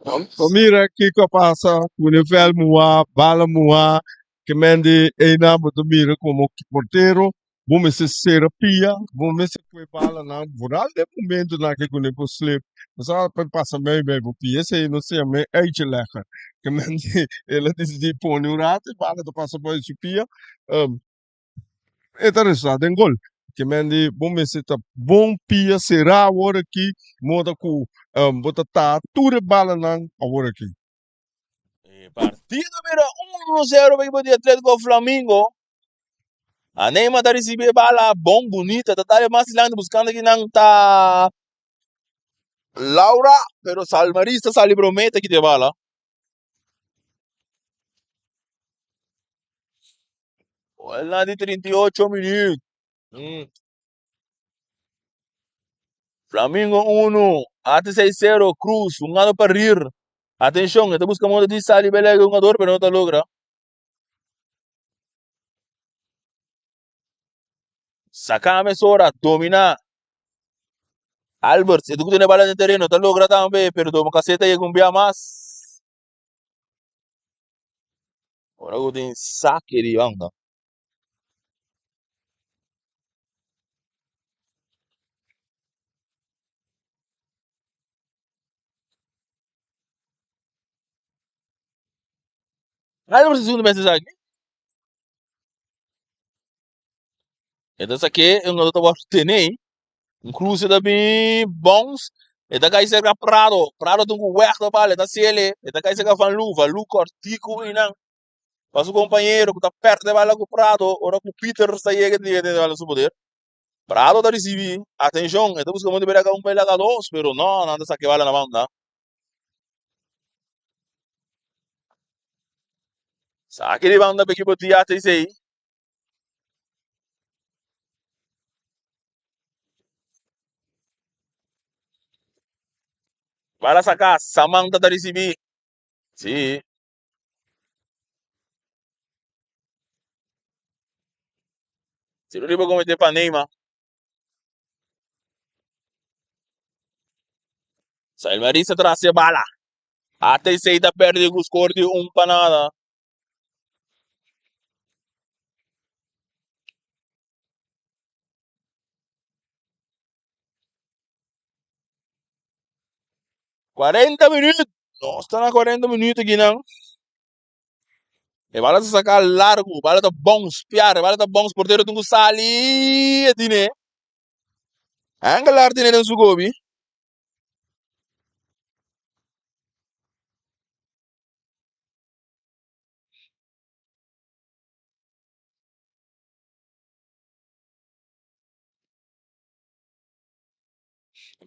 Pa mira kiko a pasa ku e vèlt muhá, bala muhá, ke men di einan bo ta mira komo portero bo mester sera pia, bo mester pue balanan vooral den momentonan ke kuné por slip, bo sa por pasa mei mei bo pia, esei nos ta yama uitje leggen. Ke men di el a disidí pone un rato e bala ta pasa por su pia. E ta resultá den gol. Ke men di bo mester ta bon pia será awor aki moda ku bo ta taha tur e balanan awor aki. E partido bira 1-0 pa ekipo di Atletico Flamingo. A Neymar ta risibi e bala bon bunita ta dale mas dilanti buskando kinan ta Laura pero Salmaris ta sali brometa kita e bala. Bola di 38 minuut. Flamingo 1, ATC 0, Cruz, un gano pa Rir. Atención, e ta busca modo di sali bele e hungador, pero no ta logra. Saca mesora, domina. Alberts, e ta tiene bala den terreno, ta logra tambe, pero Doma Caseta llega un bia mas. Ora ku tin saque di banda. Alberts ta segundo bes esaki. E ta sak'é, e hungadó ta wòrdu tené. Un kruse ta bin bòns, e ta kai serka Prado. Prado tin ku wèg ta bal, e ta sele, e ta kai serka Van Loo. Van Loo kòrtiku einan pa su kompañero ku ta pèrdè bala ku Prado ora ku Pieters ta yega e tin e bala den su poder. Prado ta risibí atenshon, e ta buska modo di bira un pela ka dos, pero no, nan ta saka e bala na banda. Saki di banda pa ekipo di ATC. Bala saka, Samantha ta risibí. Sí. Tiro riba comete pa Neymar. Sael Marisa tras e bala. ATC ta perde cu score di un pa nada. 40 minuut. Nos ta na 40 minuut aki nan. E bala ta saca largo, bala ta bounce, piar, bala ta bounce, portero tin cu sali, e tine. Angelar tine den su gobi.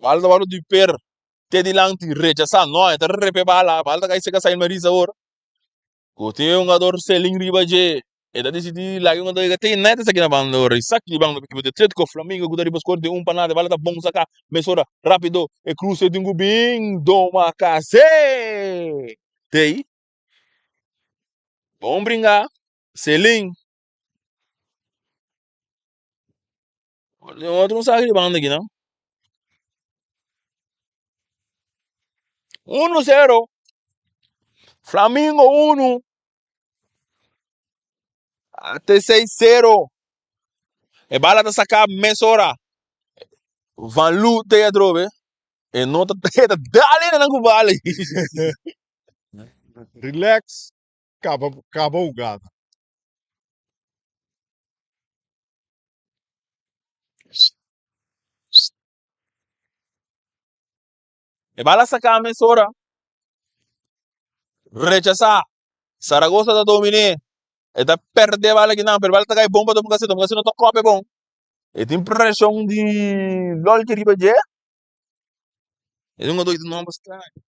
Bala ta wòrdu di per te dilanti rechasá. No, e ta repe bala. Bala ta kai seka Sain Maris awor. Ku tin un hungador Selin riba dje. E ta disidí laga e hungador yega te nèt esaki na banda awor. Isaki di banda ekipo di Atletico Flamingo ku ta riba skor di un pa nada. Bala ta bon saká mesora rápido. E kruse tin ku bin Domacassé. Tei. Bon bringa. Selin. Otro un saque di banda aki no. 1-0. Flamingo 1. ATC 0. E bala ta saca mesora. Van Loo te atrobe. E no ta e ta dale nan ku bala. Relax, kaba kaba hugada. E bala saca mesora. Rechasa. Zaragoza ta domine. E ta perde bala kinan, pero bala ta kai bon pa Domingo Domingo no ta kope bon. E tin presión di Lolke riba dje. E un dois nomber straño.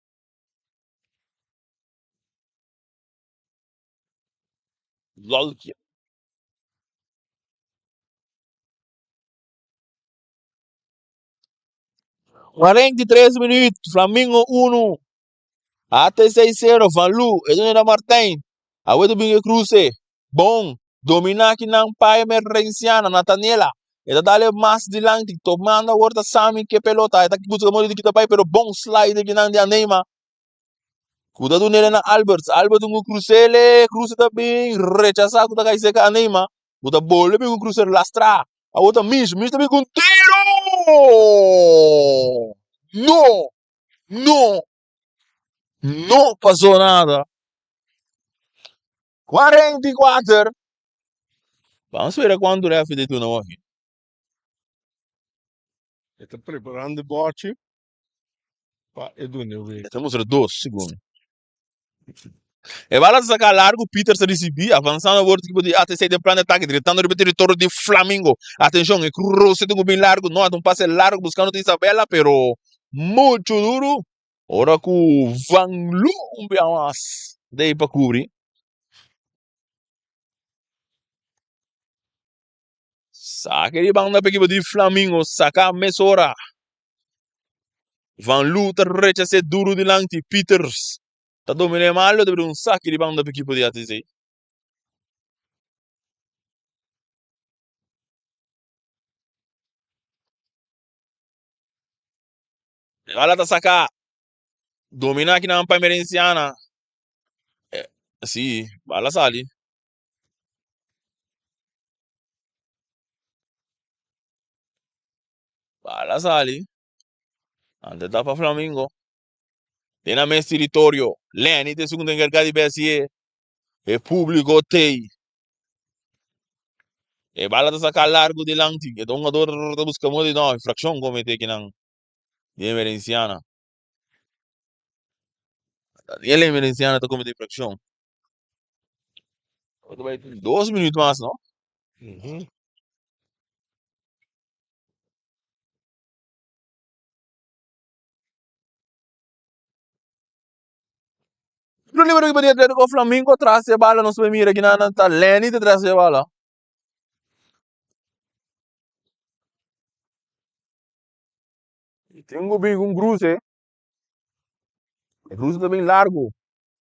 Lolke. 43 minuut, Flamingo 1, ATC 0, Van Loo, e done na Martijn. Awe ta bin e cruce. Bon, domina kinan pa emergenciana, Nathaniela. E ta dale mas dilanti, tomando awor ta Sami ke pelota. E ta busca modo di kita bai, pero bon slide kinan di Aneima. Ku ta dunele na Alberts. Alberts un crucele, cruce ta bin rechasa ku ta kai seka Aneima. Ku ta bolbe bin un cruce lastra. Awor ta Mish, Mish ta bin ku un tiro! No! No! No pasó nada. 44. Vamos ver cuánto ref de tu no aquí. E ta preparando e bòchi pa e duna e wega. E ta mustra dos segun. E bala ta saca largo, Peters ta ricibi, avanzando awor equipo di ATC den plan de ataque, drentando riba territorio di Flamingo. Atencion, e cruce tin cu bin largo, no, un pase largo buscando ta Isabella, pero mucho duro. Ora cu Van Loo un bia mas dei pa cubri. Saque di banda pa equipo di Flamingo, saca mesora. Van Loo ta rechase duro dilanti, Peters ta domina e malo, ta bira un saque di banda pa equipo di ATC. Bala ta saca, domina akinan pa Emerenciana. Eh, si, bala sali. Bala sali. Ante ta pa Flamingo. Den nan mes territorio. Lenny ta esun ku ta enkargá di BSE. E públiko tei. E bala ta saká largu dilanti. E ta un hungador ta buska moda di no infrakshon kometé kinan di Emerenciana. Daniel Emerenciana ta kometé infrakshon. 2 minuut mas, no? Tiro libre riba di Atletico Flamingo tras e bala nos por mira kinan ta Lenny ta tras e bala. Tin ku bin un cruce. E cruce ta bin largo.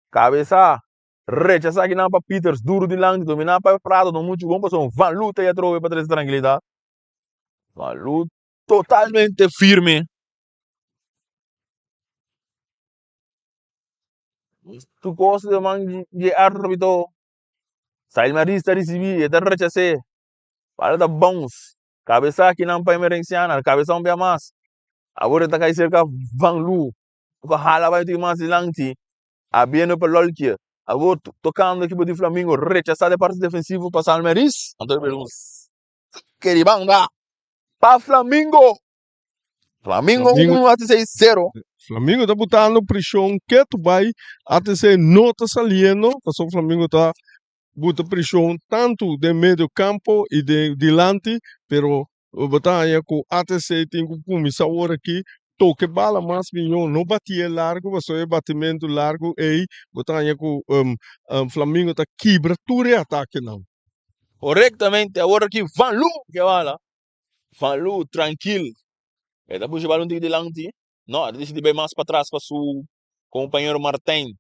Cabeza rechasa kinan pa Peters duro dilanti domina pa Prado no mucho bon pasobra Van Loo ta ya atrobe pa trece trankilidad. Van Loo totalmente firme. Tur kos de man di e arbitro. Sailmaris ta risibí, e ta rechas'é. Bala ta bounce. Kabesa akinan pa Emerenciana, kabesa un bia mas. Awor e ta kai serka Van Loo. Ku hala bai tur mas dilanti. Abiendo pa Lolkie. Awor tokando ekipo di Flamingo rechasá den parti defensivo pa Salmeris. Anto e bira un saque di banda pa Flamingo. Flamingo Flamingo 1 ATC 0. Flamingo ta botando preshon ketu bai ATC no ta saliendo pasobra Flamingo ta buta preshon tantu den medio kampo i den dilanti pero bo ta haña ku ATC tin ku kuminsá awor aki toke bala mas mihó no batié largu pasobra e batimentu largu ei bo ta haña ku Flamingo ta kibra tur e atakenan. Korektamente awor aki Van Loo ke bala. Van Loo trankil. E ta pusha bal un tiki dilanti. No, e ta disidi bai mas patras pa su kompañero Martijn.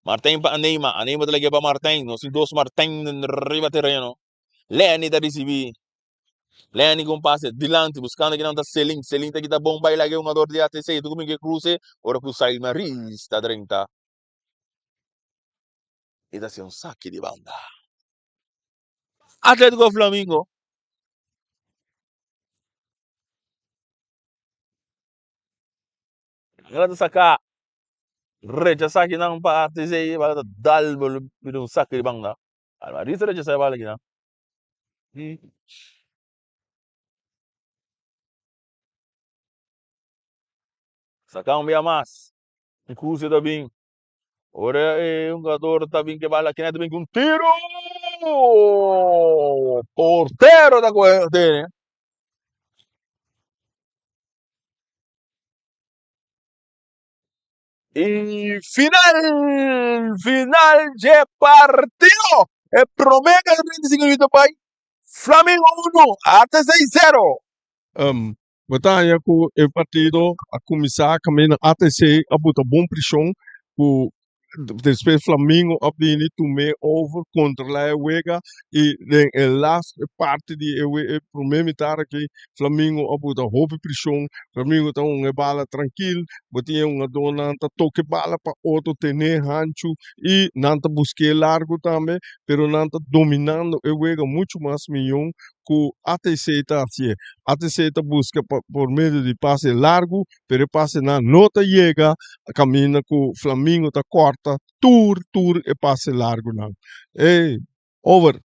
Martijn pa Anema. Anema ta lag'é pa Martijn. Nos tin dos Martijn riba tereno. Lenny ta risibí. Lenny ku un pase dilanti buskando kinan ta Selin. Selin ta kita bon bai lag'é hungador di ATC. Ta kuminsá kruse ora ku Sailmaris ta drenta. E ta hasi un saki di banda. Atletico Flamingo. Ela ta saca rechasa akinan pa ATC bala ta dal bira un saca di banda. Alvarez ta rechasa e bala akinan. Saca un bia mas. Un cruce ta bin. Ora e hungador ta bin ke bala akinan ta bin ku un tiro. Portero ta kohe tene. Y final, final dje partido. E prome ka 35 minuto bai. Flamingo 1, ATC 0. Um, bo ta haña ku e partido a kuminsá kaminda ATC a buta bon preshon ku despues Flamingo a bini tum'é over, kontrolá e wega i den e laatste parti di e e promé mitar aki Flamingo a buta hopi preshon. Flamingo ta hunga e bala trankil, bo tin e hungadónan ta toka e bala pa otro ten'é hanchu i nan ta busk'é largu tambe, pero nan ta dominando e wega muchu mas miyon ku ATC ta hasié. ATC ta buska pa por medio di pase largu, pero e pasenan no ta yega kaminda ku Flamingo ta kòrta tur tur e pase largunan. Ey, over.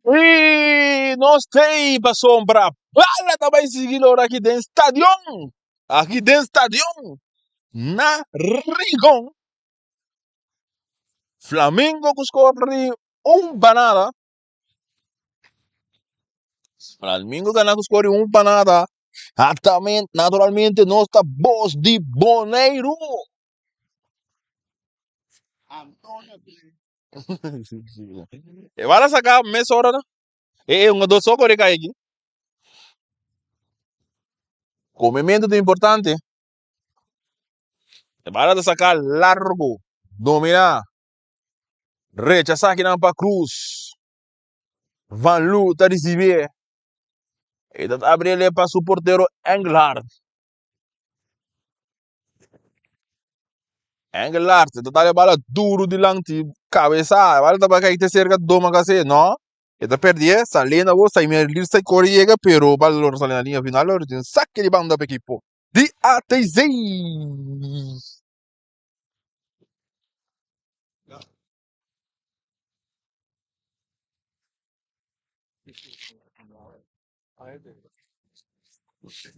I nos tei pasobra bala ta bai sigui lora aki den stadion. Aki den stadion na Rincon. Flamingo ku skor di un pa nada. Flamingo gana ku skor di un pa nada. Altamente, naturalmente nos ta bos di Boneiru. E bala saka mesora no. E e un dos soko de kai aki. Comemento ta importante. E bala ta saka largo. Domina. Rechasa kinan pa Cruz. Van Loo ta ricibi. E ta abriele pa su portero Engelhard. Engelhard ta dale bala duro dilanti cabeza. E bala ta bai te cerca Doma Case. No. E ta perdie. Saliendo awor. Saimir Lirsa corre yega. Pero bala lo sali na linea final. Lo tin saque di banda pa equipo di ATZ.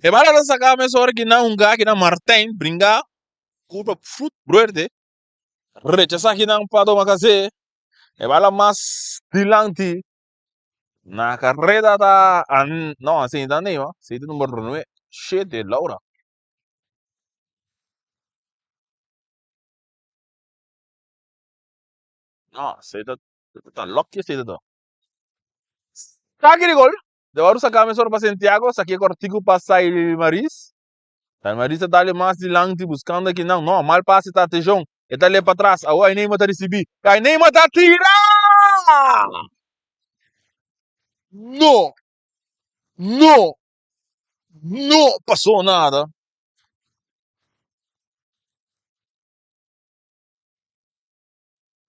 E bala ta saka mesora ki nan hunga ki nan Martijn bringa kurpa frut bruerde rechasa ki nan pa toma kase e bala mas dilanti na kareda ta an no asina ta Neymar si ta number nue shete Laura. No, esei ta ta loki esei ta. Saki di gol. De wou saka mesora pa Santiago, saki e kortiku pa Sailmaris. Sailmaris ta dale mas dilanti buskando kinan. No, mal pase ta Tejon. E ta le pa tras. Awor Aineima ta risibi. Aineima ta tira! No! No! No pasó nada.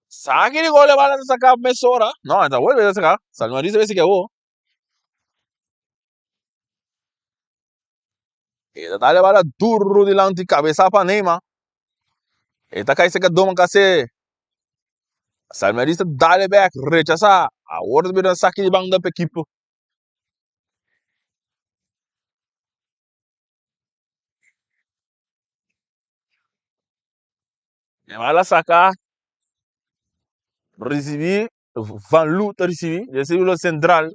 Saki di gol e bala ta saka mesora. No, e ta bolbe ta saka. Salmariz a besi ke awo. E ta dal e bala duro dilanti kabesa pa Neymar. E ta kai seka doma kase. Salmariz ta dal e bek, rechasa. Awor ta bira saki di banda pa ekipo. E bala saka, risibi, Van Loo ta risibi, den sirkulo sentral.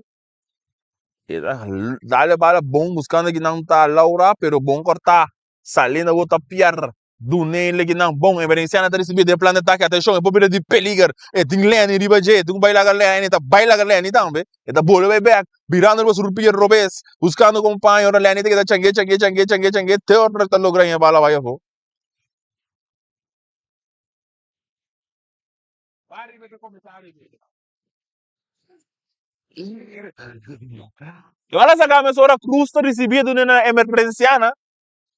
E ta dal e bala bon buskando kinan ta Laura, pero bon kortá. Saliendo awor ta Pierre. Dunele kinan bon. Emerenciana ta risibi den plan di atake. Atenshon, e por bira di peliger. E tin Lenny riba dje, e tin ku bai laga Lenny, e ta bai laga Lenny tambe. E ta bolbe bai bek, birando riba su pia robes, buskando kompaño. Ora Lenny ta keda changue, changue, changue, changue, changue, te ora ta logra haña e bala bai afó. E bala saka mesora Cruz ta risibi duna na Emergenciana,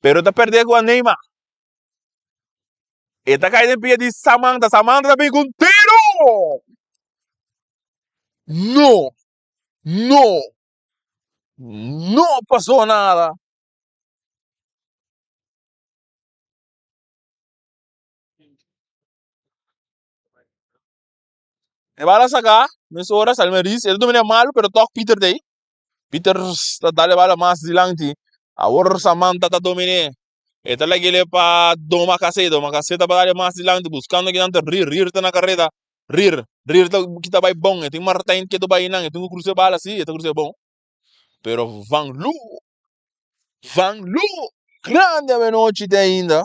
pero ta perde ku a Neymar. E ta kai den pia di Samantha, Samantha ta bin ku un tiro! No! No! No pasó nada! E bala saka mesora Salmeris, e ta domina malu pero tok Peter ta ei. Peter ta dal e bala mas dilanti. Awor Samantha ta dominé. E ta lag'é pa Doma Kase. Doma Kase ta dal mas dilanti buskando kinan ta Rir. Rir ta na kareda. Rir, Rir ta kita bai bon. E tin Martijn ke ta bai einan. E tin ku krusa e bala si, e ta krusa e bon. Pero Van Loo, Van Loo, grandi avenochi te ainda.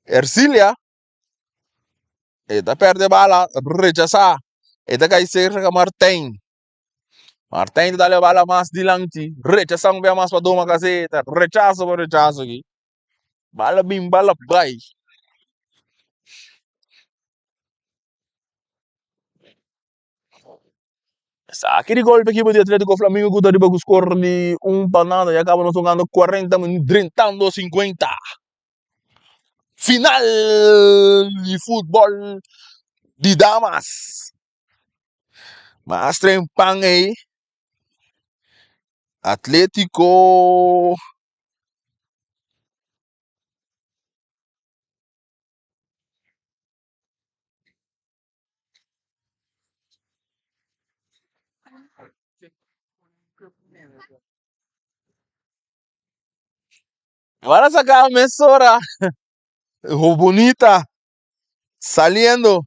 Ercilia, e ta perde bala, rechasá. E ta kai serka Martijn. Martijn ta dale bala mas dilanti. Rechasá un bia mas pa Doma Caseta. Rechaso pa rechaso aki. Bala bin, bala bai. Esaki di golpe ekipo di Atletico Flamingo ku ta riba ku skor di un pa nada. Ya kaba nos hungando 40 minuut drentando 50. Final di futbol di damas. Mas trempan ei. Atletico. Van a sacar mesora. Bonita. Saliendo.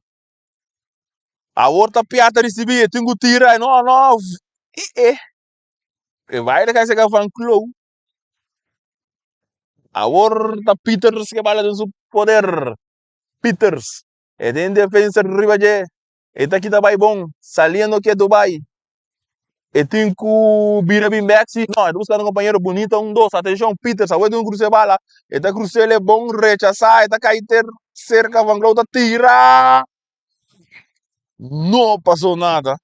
Awor ta Piata ricibi. E tin cu tira. No, no. E, e. E vai de saca Van Klou. Awor ta Peters que bala den su poder. Peters. E tin defensa riba dje. E ta kita bai bon. Saliendo ke Dubai. E tin ku bira bin bek si. No, e ta buskando un kompañero bunita un dos. Atenshon, Peters awor e tin ku krus'e bala. E ta krus'el e bon rechasá. E ta kai ter serka Van Klou ta tira. No pasó nada.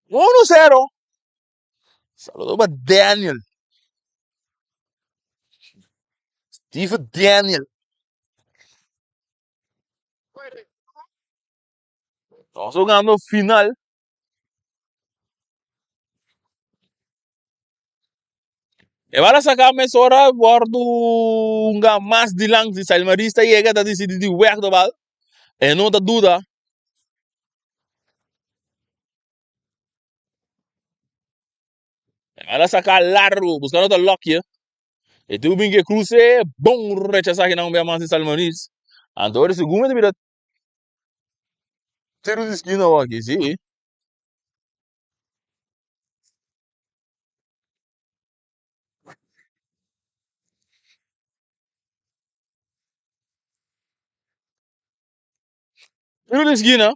Uno sero. Saludo pa Daniel. Steven Daniel. Nos jugando final. E bala saca mesora wordo hunga mas dilanti. Salmarista yega ta decidi di weg de bal. E no ta duda. E bala saca largo buscando ta Lockje. E tu bin ke cruce bon rechaza kinan un bia mas di Salmaris. Anto ora segun e ta bira tiro di esquina aki, si. Tiro di esquina.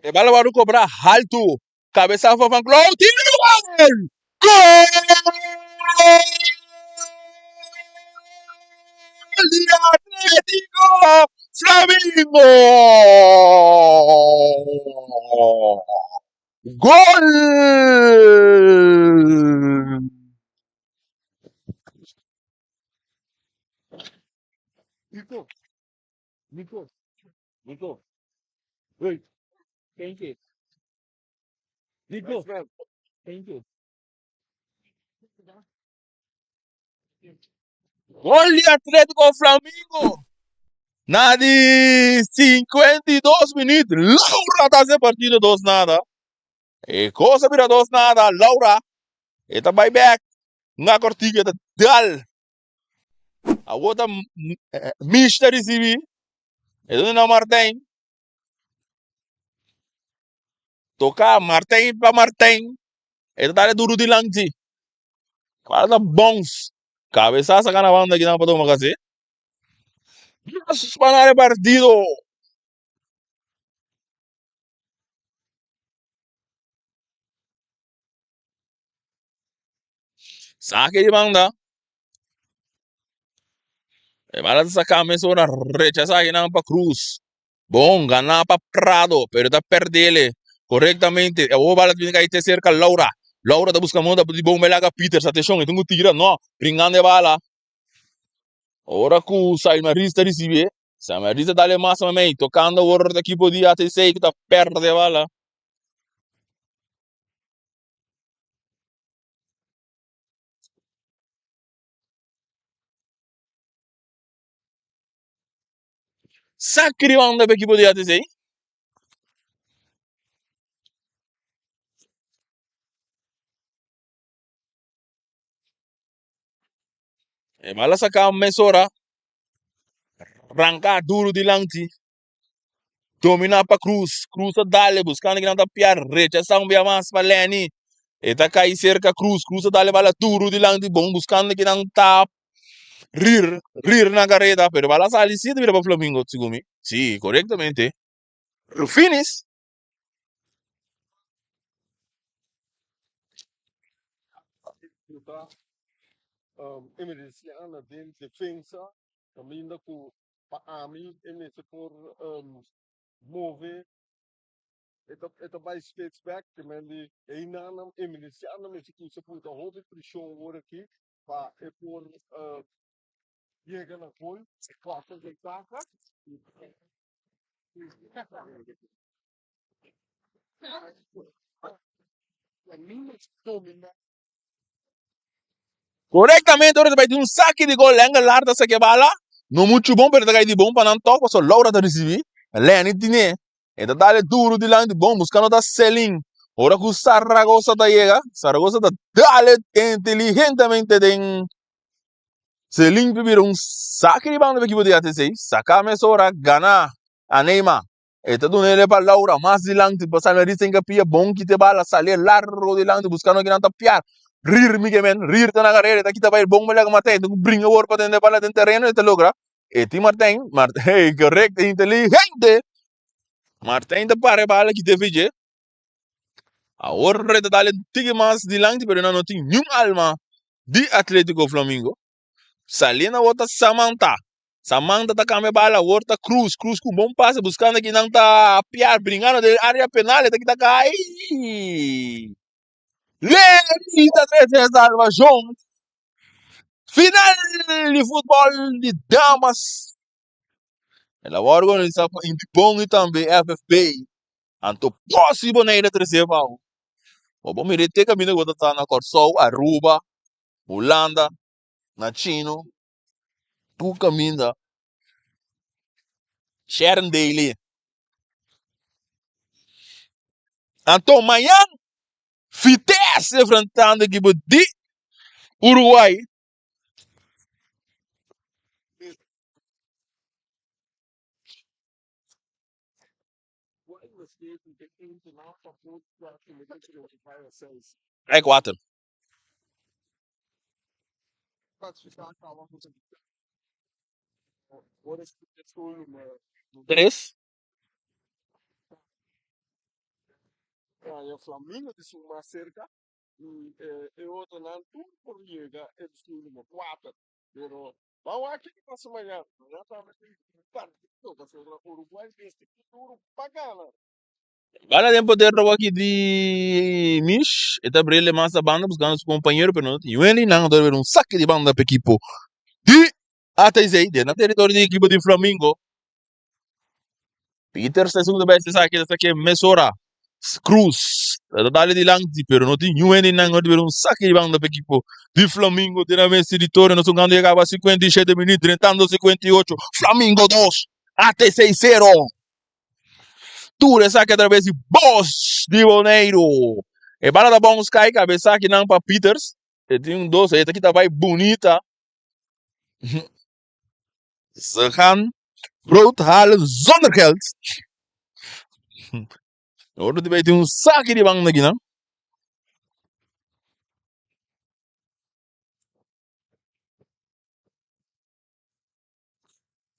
E bala wòrdu kobrá haltu. Kabesa for Van Klou. Tiro gol! Gol di Atletico Flamingo! Gol! Nico, Nico, Nico. Hey, thank you. Nico, thank you. Gol di Atletico Flamingo. Na di 52 minuut. Laura ta hace partido 2-0. E cosa bira 2-0. Laura. E ta bai back. Nga Cortiga ta dal. Awor ta Mish ta ricibi. E duna na Martijn. Toca Martijn pa Martijn. E ta dale duro dilanti. Bala ta bounce. Cabeza saca na banda kinan pa toma casi. Dios pa gana e partido. Sake di banda. E bala ta saca mesora rechaza kinan pa Cruz. Bon, gana pa Prado, pero ta perdele correctamente. Awor bala ta bini cay te cerca Laura. Laura ta busca moda di bon belaga Peters. Atencion, e tin cu tira. No, bringando e bala. Ora cu Sailmaris ta ricibi, Sailmaris ta dale mas mamey, tocando awor equipo di ATC cu ta perde e bala. Sacribanda pa equipo di ATC. E bala saca mesora. Ranca duro dilanti. Domina pa Cruz. Cruz a dale buscando que ta piar. Rechaza un bia mas pa Lenny. E ta cai cerca Cruz. Cruz a dale bala duro dilanti. Bon buscando que ta Rir. Rir na carrera. Pero bala sali sí mira pa Flamingo segun mi. Sí, correctamente. Rufinis. Ta emergenciana den defensa caminda cu pa ami e mester por move e ta e ta bai steeds back te men di eynan emergenciana mester cuminsa puta hopi presion awor aki pa e por yega na gol e klap den ventaha. Korektamente ora ta bai tin un saki di gol Engelaar ta saki e bala no muchu bon pero ta kai di bon pa nan tok pasobra Laura ta risibi Lenny tine e ta dale duru dilanti bon buskando ta Selin ora ku Saragoza ta yega Saragoza ta dale inteligentemente den Selin pi bira un saki di banda pa ekipo di ATC saka mesora gana a Neymar. E ta duna ele pa Laura mas dilanti pa San Luis tenga pia bon kita e bala sali e largo dilanti buscando kinan ta piar Rir mi ke men Rir ta na carera e ta kita bay bon pa laga Martijn ta bringa wor pa tende bala den tereno e ta logra e tin Martijn Martijn correcto inteligente Martijn ta para e bala kita e fije awor e ta dale tiki mas dilanti pero nan no tin niun alma di Atletico Flamingo saliendo awor ta Samantha Samantha ta cambia bala awor ta Cruz. Cruz cu un bon pase buscando aki nan ta Piar bringando den area penal e ta kita cay. Lenny ta trece salvacion. Final di futbol di damas. El a wordo organisa pa Indipon y tambe FFB. Anto posi Bonaire trece pa bo. Bo por mira e te caminda cu bo ta ta na Corsou, Aruba, Hulanda, na Chino. Tur caminda Sharon Daly. Anto mañan Vitesse enfrentando equipo di Uruguay. Ai kuater. Tres. Flamingo ta esun mas serka i e otronan tur por yega e esun numero kuater. Pero ban wak kiko pasa mañana. Mañana tambe tin un partido pasobra Uruguay mester ki duru pa gana. Bala den poder robo aki di Mish. E ta brele mas a banda buscando su compañero, pero no tin Wendy. Nan a un saque di banda pa equipo di ATC. Den na territorio di equipo di Flamingo. Peter sa segundo vez saque, saque mesora. Cruz. Ta dale dilanti, pero no tin Wendy. Nan a un saque di banda pa equipo di Flamingo. Den na mes territorio. Nos jugando llegaba a 57 minutos, drentando 58. Flamingo 2, ATC 0. Tur esaki atraves di Bos di Boneiru. E bala ta bounce kai kabesa akinan pa Peters. E tin un dos, e ta kita bai bunita. Ze gaan brood halen zonder geld. Ora di bai tin un saki di banda akinan.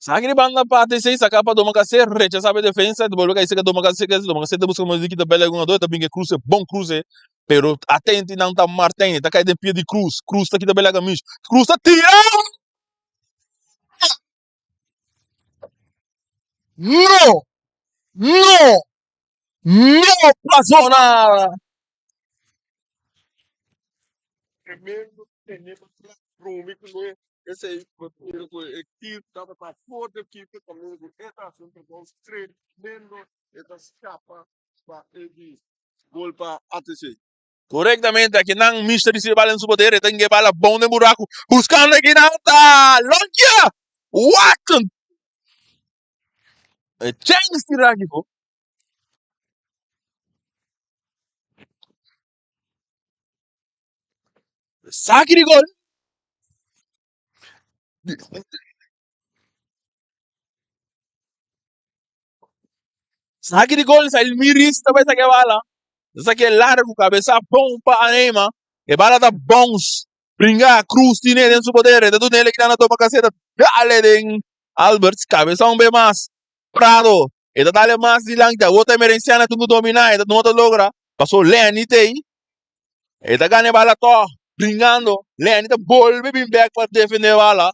Saki di banda pa ATC, saka pa Domacassé, rechasa pa e defensa, ta bolbe kai seka Domacassé, Domacassé ta buska manera di kita bel algun jugador, ta bin ke cruze, bon cruze, pero atenti nan ta Martin, ta kai den pia di Cruz, Cruz ta kita bel laga Mish, Cruz ta tira! No! No! No pasó nada! Tremendo tenemos prome ku ne esei pero ku e team tabata for de keeper kaminda ku e ta hasi un trabou tremendo e ta skapa pa e di gol pa ATC. Korektamente akinan Mister risibi bala den su poder e ta inge bala bon den buraku buskando akinan ta Lonkia! Wat een chance tira aki bo. Saki di gol. Saki di gol, sa Miris ta bai saki e bala. Saki largo, cabeza bon pa Anema. E bala ta bounce. Bringa, Cruz tiene den su poder. E ta duna ele kina na toma caseta. Dale den Alberts, cabeza un be mas. Prado, e ta dale mas dilanti. Awor ta Emerenciana tin ku domina, e ta no ta logra. Paso Lenny ta ei. E ta gana e bala tog, bringando. Lenny ta bolbe bin bek pa defende e bala.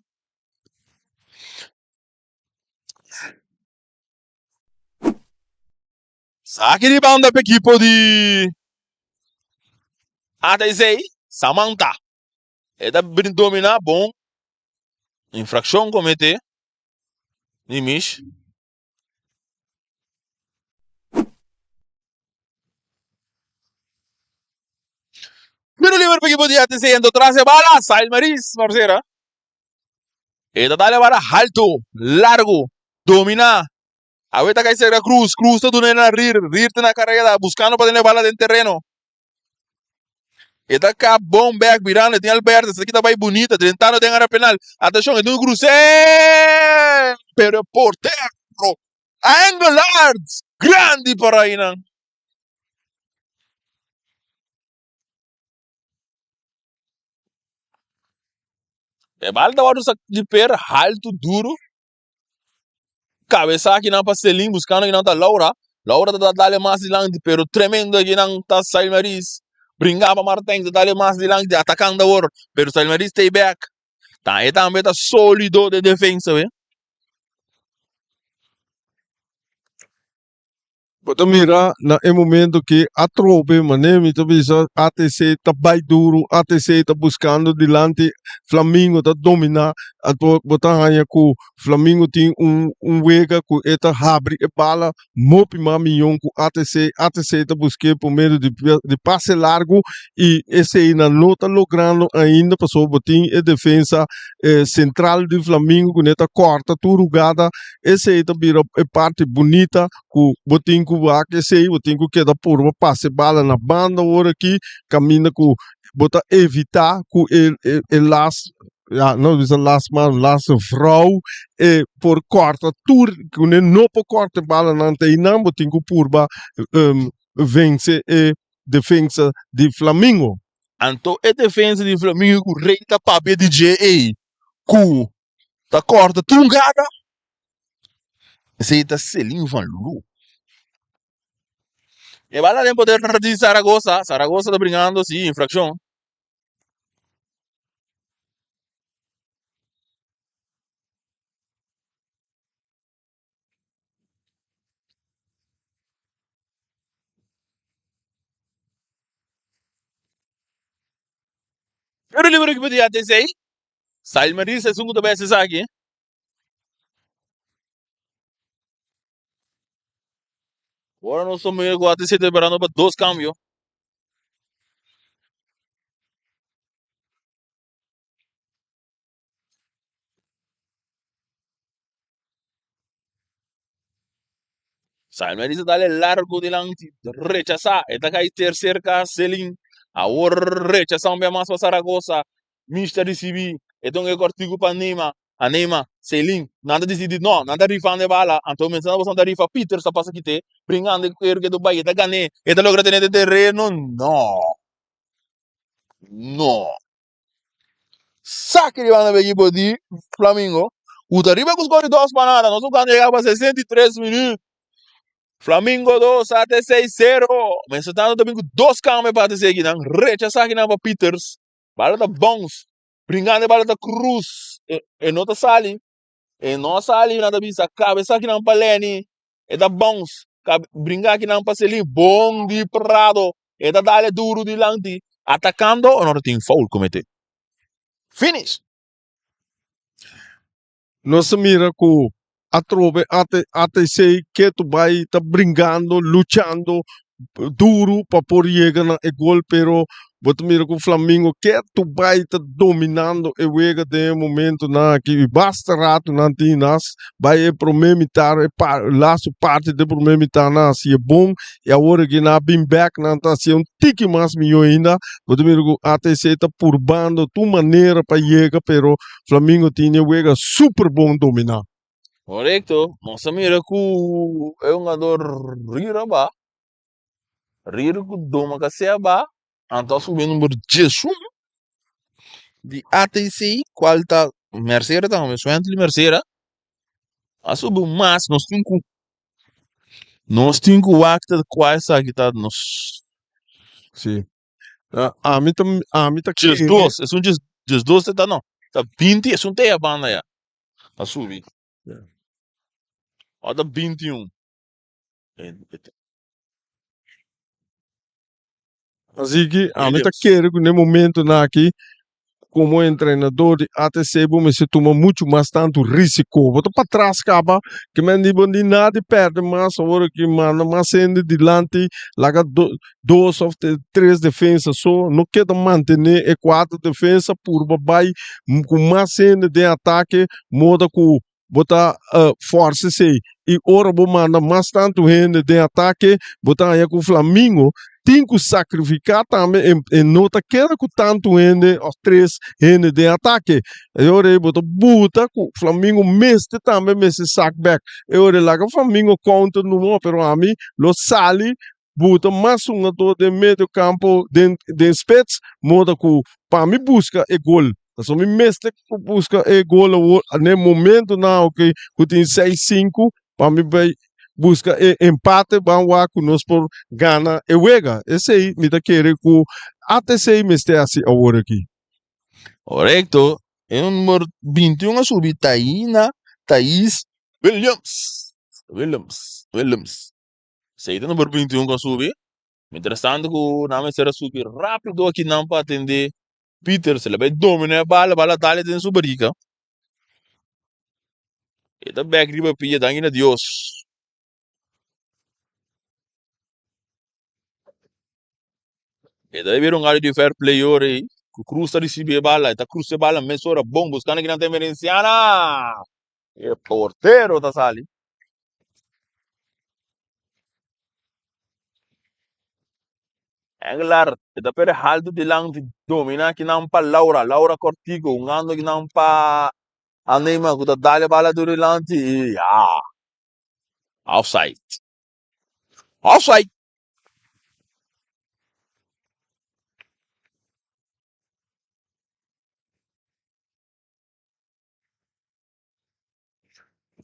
Saki di banda pa ekipo di ATC, Samantha. E ta bin domina bon. Infraccion comete. Nimish. liber pa ekipo di ATC. Ento tras e bala, Sailmaris Marcera. E ta dal e bala halto, largo, domina. Awe ta kai cerca Cruz. Cruz ta duna na Rir. Rir ta na carrera, buscando pa tene bala den terreno. E ta kap bon bek, birando. E tin Alberto. Esaki ta bai bunita, drentando den area penal. Atencion, e tin un cruce. Pero e portero Engelard grandi para einan. E bal ta wòrdu sak di per haltu duru. Kabesa akinan pa Selin buskando akinan ta Laura. Laura ta dale mas dilanti pero tremendo akinan ta Sailmaris. Bringa pa Martijn ta dale mas dilanti atakando awor pero Sailmaris stay back. Ta e tambe ta solido den defensa we. Bo ta mira na e momento ki atrobe mane mi ta bisa ATC ta bai duru, ATC ta buskando dilanti, Flamingo ta domina, anto bo ta haña ku Flamingo tin un un wega ku e ta habri e bala mopi mas miyon ku ATC, ATC ta busk'é por medio di di pase largu i eseinan no ta logrando ainda pasobra bo tin e defensa sentral di Flamingo ku ne ta kòrta tur hugada. Esei ta bira e parti bunita ku bo tin ku wak esei, bo tin ku keda purba pasa e bala na banda ora aki, kaminda ku bo ta evitá ku e e las, ya no bisa las man, las vrou e por kòrta tur, ku ne no por kòrta e balanan ta einan, bo tin ku purba vense e defensa di Flamingo. Anto e defensa di Flamingo ku Rey ta papia di dje ei ku Ta corta tur un gata. Esey ta Celine van Loo. E bala den poder di Zaragoza. Zaragoza ta bringando, sí, infraccion. Pero libre equipo di ATC. Sail Maris esun ku ta bes esaki. Ora nos ta mira ku ATC ta esperando pa dos cambio. Samuel dice dale largo dilanti, rechazá, e ta kai ter cerca Celin. Awor rechazá un bia mas pa Zaragoza. Mish ta ricibi, e ta un e cortico pa Neymar. A Neymar, Celin, nan ta dicidi no, nan ta rifando e bala. Anto mensando boso nan ta rifa, Peters ta pasa kite, bringando e cuero ke ta bai, e ta gané, e ta logra tene den terreno. No, no. Saki di banda pa ekipo di Flamingo ku ta riba ku skor di dos pa nada. Nos a yega pa 63 minüt. Flamingo 2, ATC 0. Mester tanto ta bin ku dos kambio pa ATC akinan. Rechasá akinan pa Peters. Bala ta bounce. Bringando e bala ta cruz. E, e no ta sali. E no a sali. Nan ta bisa kabesa akinan pa Lenny. E ta bounce. Kab bringa akinan pa Celin. Bon di Prado. E ta dale duru dilanti. Atacando o no tin foul comete. Finish. Nos a mira cu atrobe ATC ketu bay ta bringando, luchando duru pa por yega na e gol pero bo ta mira cu Flamingo ketu bay ta dominando e wega den e momentonan aki y basta rato nan tin nas bay e prome mitar e laatste parti den prome mitar nan haci e bon y awor aki nan a bin bek nan ta haci un tiki mas miyo ainda bo ta mira cu ATC ta purbando tur manera pa yega pero Flamingo tin e wega super bon domina. Korekto, nos a mira ku e hungador Rira ba, Rira ku Doma Kasea ba, anto a subi number 11 di ATC, kual ta Mercera tambe, Swently Mercera, a subi mas, nos tin ku nos tin ku wak ta kua esaki ta nos. Sí. Ami ta ami ta kere. 12, esun 12 ta no, ta 20, esun te a banda ya. A subi. O ta 21. Así ki ami ta kere ku ne momentonan aki. Komo entrenador di ATC bo mester tuma muchu mas tantu risiko. Bo ta patras kaba, ke men di bo di nada di pèrdè mas, awor aki manda mas hende dilanti, laga dos òf tres defensa so, no keda mantené e kuater defensa, purba bai ku mas hende den atake, moda ku bo ta fòrsa esei. I ora bo manda mas tantu hende den atake, bo ta haña ku Flamingo tin ku sakrifiká tambe e no ta keda ku tantu hende òf tres hende den atake. E ora ei bo ta buta ku Flamingo mester tambe mester sak bèk. E ora ei laga Flamingo counter numa, pero ami lo sali buta mas un ato den medio campo den den spits moda cu pa mi busca e gol pasobra mi mester busca e gol awor na e momento nan oke cu tin 6-5 pa mi bay busca e empate ban wak cu nos por gana e wega esey mi ta kere cu ATC mester haci awor aki. Correcto. E number 21 a subi Taina Thais Williams. Williams. Williams. Esei ta number 21 ku a subi. Mientras tanto ku nan mester a subi rápido akinan pa atendé Peters. El a bai dominá e bala, bala dal den su barika. E ta bèk riba pia, danki na Dios. E ta bira un área di fair play ora ei. Ku Cruz ta risibí e bala, e ta krusa e bala mesora bon buskando kinan ta Emerenciana. E portero ta sali. Engelar e ta perde haltu dilanti domina kinan pa Laura. Laura Cortico hungando kinan pa Anema ku ta dal e bala tur dilanti i ya. Offside. Offside.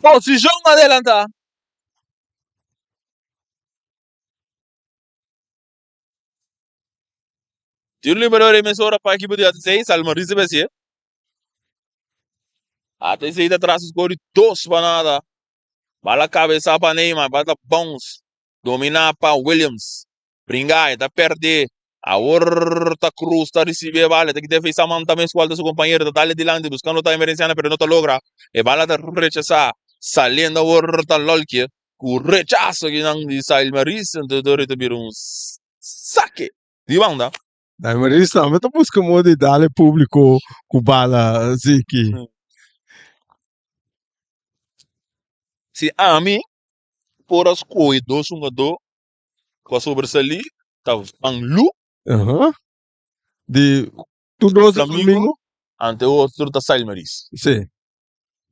Posishon adelantá. Tiro libre ora mesora pa ekipo di ATC, Salmaris debe hacié. ATC ta tras score di 2-0. Bala cabeza pa Neymar, bala bounce. Domina pa Williams. Bringa, e ta perde. Awor ta Cruz ta ricibi e bala. Ta kita defensa man tambe escual ta su compañero. Ta dale dilanti buscando ta Emerenciana pero no ta logra. E bala ta rechasa. Saliendo awor ta Lolkie. Cu rechazo kinan di Sail Maris. Entonces dor ta bira un saque di banda. Sail Maris tambe ta busca modo di dale publico cu bala Ziki. Si ami por a scoge dos hungador ku a sobresalí ta Van Loo. Aha. Di tur dos di Flamingo. Flamingo. Ante otro ta Sailmaris. Sí.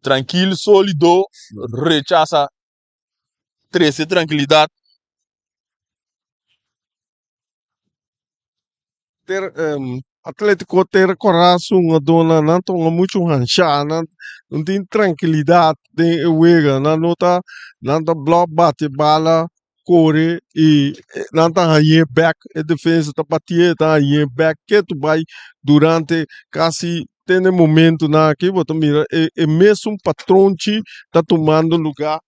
Trankil, sólido, rechasa, trese trankilidat. Ter Atletico ter kora su hungadónan, nan ta hunga muchu hanshá, nan no tin trankilidat den e wega, nan no ta nan ta blòk bati e bala kore i nan ta hañ'é bèk, e defensa ta batié ta hañ'é bèk ketu bai durante kasi te na e momentunan aki bo ta mira e e mesun patronchi ta tumando lugá.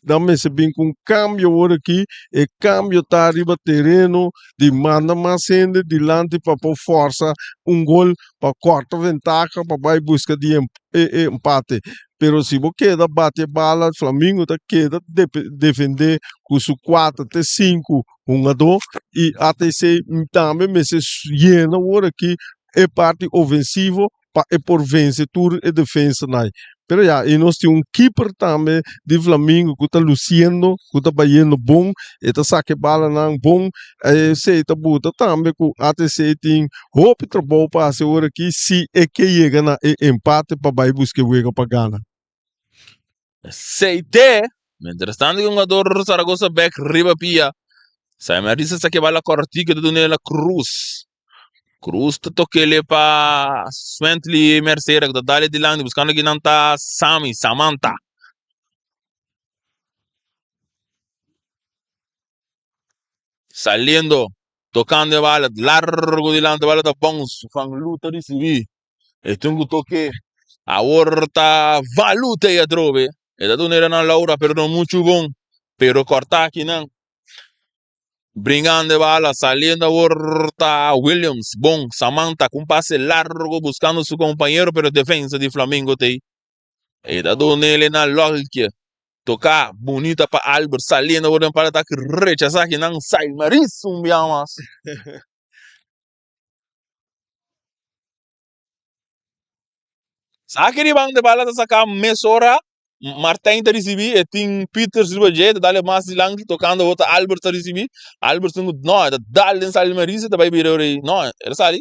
Nan mester bin ku un kambio awor aki, e kambio ta riba tereno di manda mas hende dilanti pa por forsa un gol pa kòrta ventaha pa bai buska di e empate. Pero si bo keda bati e bala Flamingo ta keda defende ku su kuater te sinku hungadó i ATC tambe mester yena awor aki e parti ofensivo pa e por vense tur e defensanan. Pero ya, y nos tin un keeper tambe di Flamingo cu ta luciendo, cu ta bayendo bon, e ta saca e balanan bon, esey ta buta tambe cu ATC tin hopi trabou pa haci ora aki si e ke yega na e empate pa bay busca e wega pa gana. Esey te, mientras tanto e hungador Zaragoza bek riba pia, Simon Arisa sa ke bala cortico ta dun'e la Cruz. Cruz ta tokele pa Swentley Mercera ku ta dale dilanti buskando kinan ta Sammy, Samantha. Saliendo, tokando e bala largo dilanti, bala ta bounce, Van Loo ta risibi. E tin ku toke. Awor ta Valute i atrobe. E ta dun'e na Laura pero no muchu bon. Pero kòrta akinan. Bringando e bala, saliendo awor ta Williams. Bon, Samantha cu un pase largo buscando su compañero, pero defensa di Flamingo ta ey. E ta dunele na Lolke. Toca bunita pa Albert, saliendo awor den pala ataque, rechaza akinan Sailmaris un bia mas. Saki di banda e bala ta saka mesora. Martijn ta risibi, e tin Pieters riba dje, ta dale mas dilanti, tokando awor ta Albert ta risibi. Albert tin ku, no, e ta dal den sali Maris, e ta bai bira ora ei. No, e ta sali.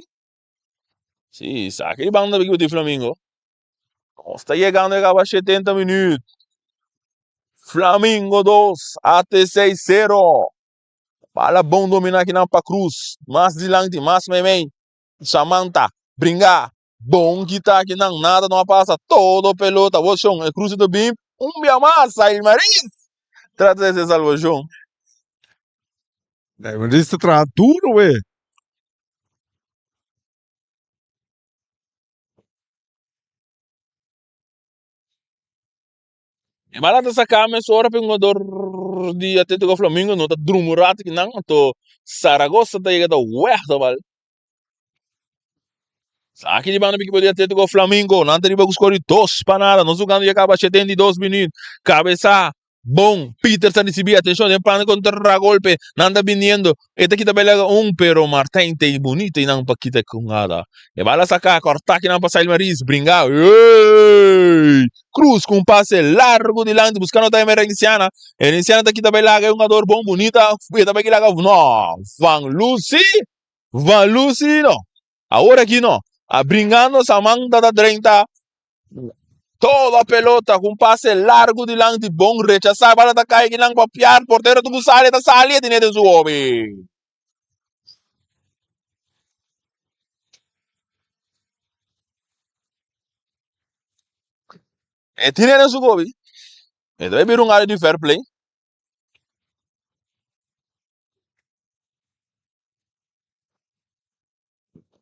Si, saki di banda ekipo di Flamingo. Nos ta yegando e kaba 70 minuut. Flamingo 2, ATC 0. Bala bon domina akinan pa Cruz. Mas dilanti, mas meimei. Samantha, bringa, bon kita akinan, nada no a pasa, todo pelota, bo shon, e cruce ta bin, un bia mas, Sailmaris trata di haci salvacion. Sailmaris ta traha duro we. E bala ta saca mesora pa e hungador di Atletico Flamingo no ta drumi un rato kinan anto Zaragoza ta yega ta weg ta bal. Saki di banda pa ekipo di Atletico Flamingo nan ta riba ku skor di 2-0 nos jugando ya kaba 72 minuut kabesa bon Peter ta risibi atencion den plan di contragolpe nan ta biniendo e ta kita belaga un pero Martijn ta bunito einan pa kita e jugada e bala saka korta kinan pa Sailmaris bringa eeii. Cruz cu un pase largo dilanti buscando ta Emerenciana. Emerenciana ta kita bay laga e hungador bon bunita. E ta bay ki laga no. Van Lucy. Van Lucy no. Awor aki no. A bringando Samantha ta drenta toda pelota cu un pase largo dilanti bon rechasa. Bala ta cay kinan pa piar. Portero ta cu sali ta sali e tene den su hobi. E tine den su gobi. E ta bira un área di fair play.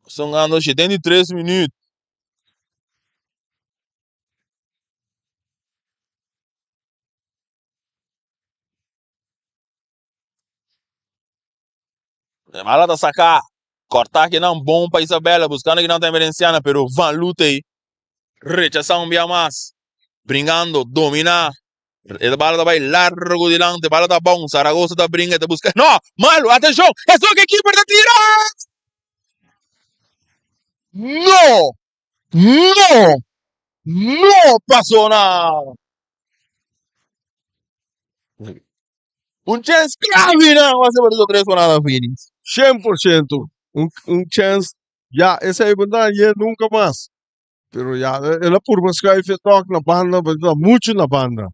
Songando 73 minuut. E bala ta saca. Corta kinan bon pa Isabella. Buscando kinan ta Emerenciana. Pero Van Lute rechasa un bia mas. Bringando, domina. E bala ta bay largo dilante. Bala ta bon. Zaragoza ta bringa. Ta busca. No! Malo! Atencion! Eso que keeper ta tira! No! No! No pasó nada! Un chance clave nan was por 3 pa nada Phoenix. 100%. Un, un chance. Ya, esei bo ta hañ'é nunca mas. Pero ya, el a purba schuif e tok na banda, pero ta mucho na banda.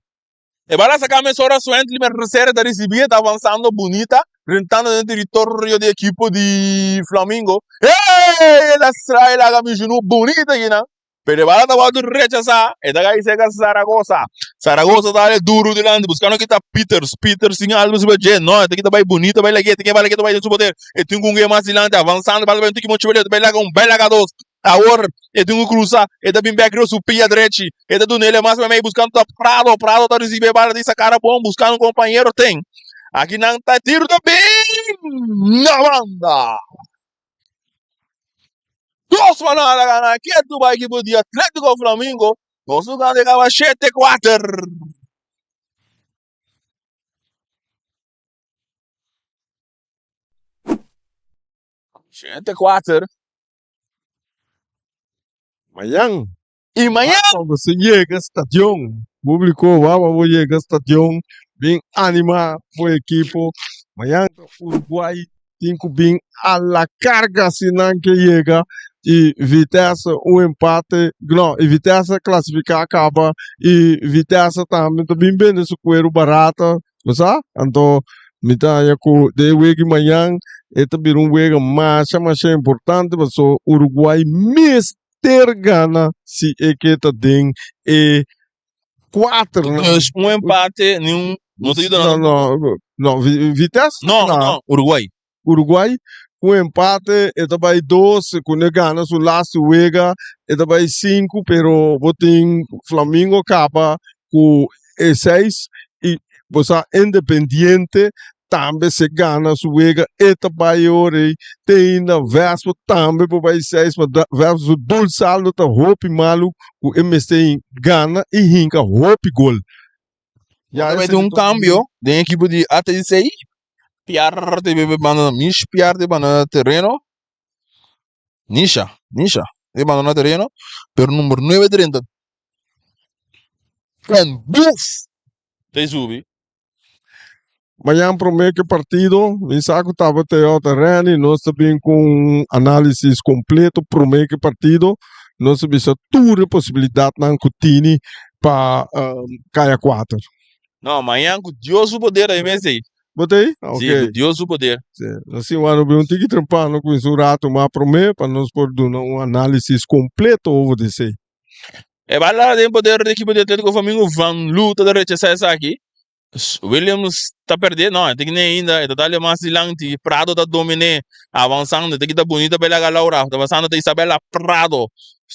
E bala saca mesora Swently Mercedes ta ricibi e ta avanzando bunita rentando den territorio di equipo di Flamingo. Hey! El a sra el haga Mijunu bunita akinan. Pero e bala ta wòrdu rechasá. E ta kai serka Zaragoza. Zaragoza ta dale duru dilanti buskando kita Peters. Peters tin algu riba dje. No, e ta kita bai bunita bai lag'é. E ta ke bala ke ta bai den su poder. E tin ku un mas dilanti avansando bala bai un tiki mochi bai bai laga un bai laga dos. Awor e tin ku krusa. E ta bin bèk riba su pia drechi. E ta duna el e mas meimei buskando ta Prado. Prado ta risibí e bala di sa kara bon buskando un kompañero. Ten. Aki nan ta tiro ta bin na banda. Dos pa nada gana ketu bai ekipo di Atletico Flamingo. Nos jugando e kaba 7-4. 7-4. Mañan. Y mañan. Cuando se llega stadion, público, vamos a llega stadion, bien anima por equipo. Mañan Uruguay tin ku bin a la carga si nan ke yega y Vitesse un empate, no, y Vitesse clasifica caba y Vitesse tambe ta bin bende su cuero barata, bo sa? Anto mi ta haña ku den e wega di mañan e ta bira un wega masha masha importante pasobra Uruguay mester gana si e ke ta den e kuater. Dus un empate ni un no ta yuda No, no, no, Vitesse No, no, Uruguay. Uruguay ku empate e ta bai dos, ku ne gana su laatste wega e ta bai sinku, pero bo tin Flamingo kaba ku e seis i bo sa Independiente. tambe si e gana su wega e ta bai ora ei. Te ainda Vespo tambe por bai seis ma Vespo su doel saldo ta hopi malu ku e mester gana i hinka hopi gol. Ya Tambe tin un cambio den equipo di ATC. Piar te bebe banda, Mish Piar te banda terreno. Nisha, Nisha, te banda na terreno. Pero number 9 drenta. En boef! Te subi. Mañan promé ku e partido, mi sa ku tabata e ota Renny, nos ta bin ku un análisis kompleto promé ku e partido. Nos ta bisa tur e posibilidatnan ku tini pa kaya kuater. No, mañan ku Dios su poder ahí mes ei. Bo ta ei? Sí, ku Dios su poder. Sí, nos tin wak no bin un tiki trempano kuminsa un rato mas promé pa nos por duna un análisis kompleto over di esei. E bala den poder di ekipo di Atletico Flamingo, Van Loo ta rechasá esaki. Williams ta perdé, no, e ta kine ainda, e ta dale mas dilanti, Prado ta dominé, avansando, e ta kita bunita pa e laga Laura, ta pasando ta Isabella Prado,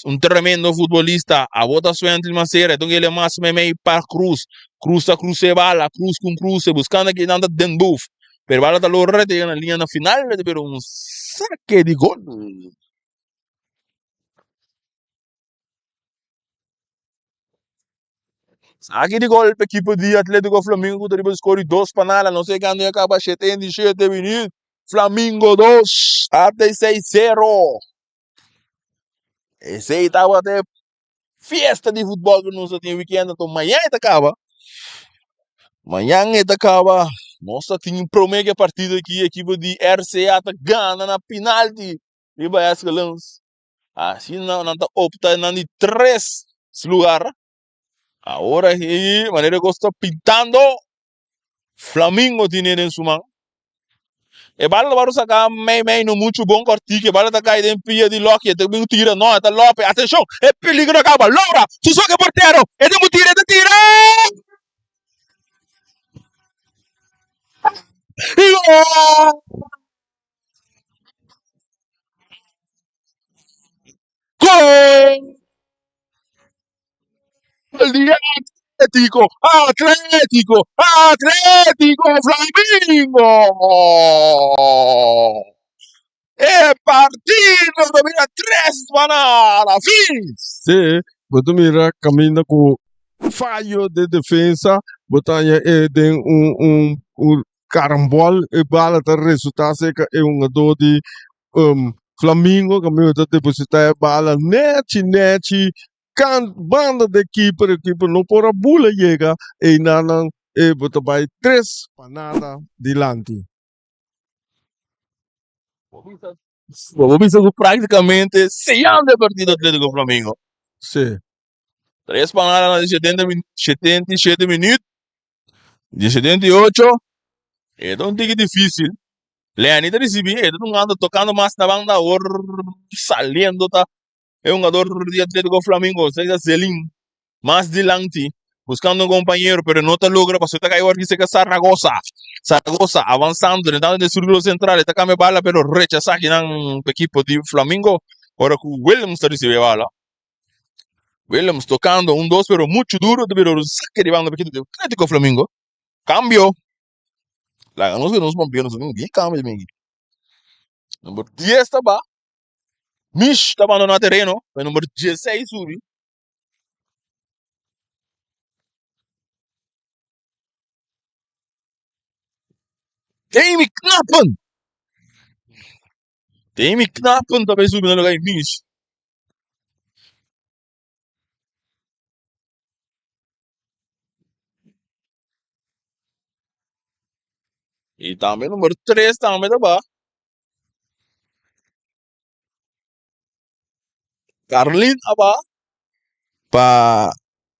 un tremendo futbolista, a bota Swently Macera, e ta kere mas meimei pa Cruz, Cruz ta cruza e bala, Cruz con cruce, buscando aki nan ta Den Boef, pero e bala ta logra ta yega na linea na final, pero un saque di gol. Saki di gol pa ekipo di Atletico Flamingo ku ta riba skor di dos pa nada. Nos e gana ya kaba 77 minüt. Flamingo 2, ATC 0. Esei tabata e fiesta di futbol ku nos a tin weekend. Anto mañan e ta kaba. Mañan e ta kaba. Nos ta tin prome ke partido aki ekipo di RCA ta gana na penalti riba Eskelens. Asina nan ta opta nan di tres lugar. Ahora hi manera ku ta pintando Flamingo tine den su man. E bala ta wòrdu saká mei mei no muchu bon kòrtiki. E bala ta kai den pia di Loki. E ta bin tira no e ta Lope. Atenshon! E peligro a kaba. Laura su soke portero. E tin ku tira e ta tira! I gol! Gol di Atletico, Atletico, Atletico Flamingo! E partido ta bira tres pa nada, fin! Sí, bo ta mira kaminda ku fayo de defensa, bo ta haña e den un un un karambòl, e bala ta resultá serka e hungadó di Flamingo kaminda ta depositá e bala nèchi nèchi kan banda di e kiper, e kiper no por a bula yega einan e bo ta bai tres pa nada dilanti. Bo bisa ku práktikamente seyando e partido Atlético Flamingo. Sí. Tres pa nada na di setenta min 77 minuut. Di 78 e ta un tiki difícil. Lenny ta ricibi, e ta tungando, tocando mas na banda awor saliendo ta e hungador di Atletico Flamingo, esaki ta Zelin, mas dilanti, buscando un compañero, pero no ta logra, pasobra ta cay awor ki cerca Zaragoza. Zaragoza avanzando, drentando den círculo central, e ta cambia bala, pero rechaza akinan equipo di Flamingo, ora cu Williams ta ricibi e bala. Willems tocando un dos pero mucho duro ta bira un saque di banda pa equipo di Atlético Flamingo. Cambio. Laga nos que nos bombeo nos tin bien cambio mi. Number 10 ta ba. Mish ta abandona terreno. Pa number 16 subi. Demi Knappen. Demi Knappen ta bay subi na lugar di Mish. Y tambe number 3 tambe ta ba. Carlin a ba pa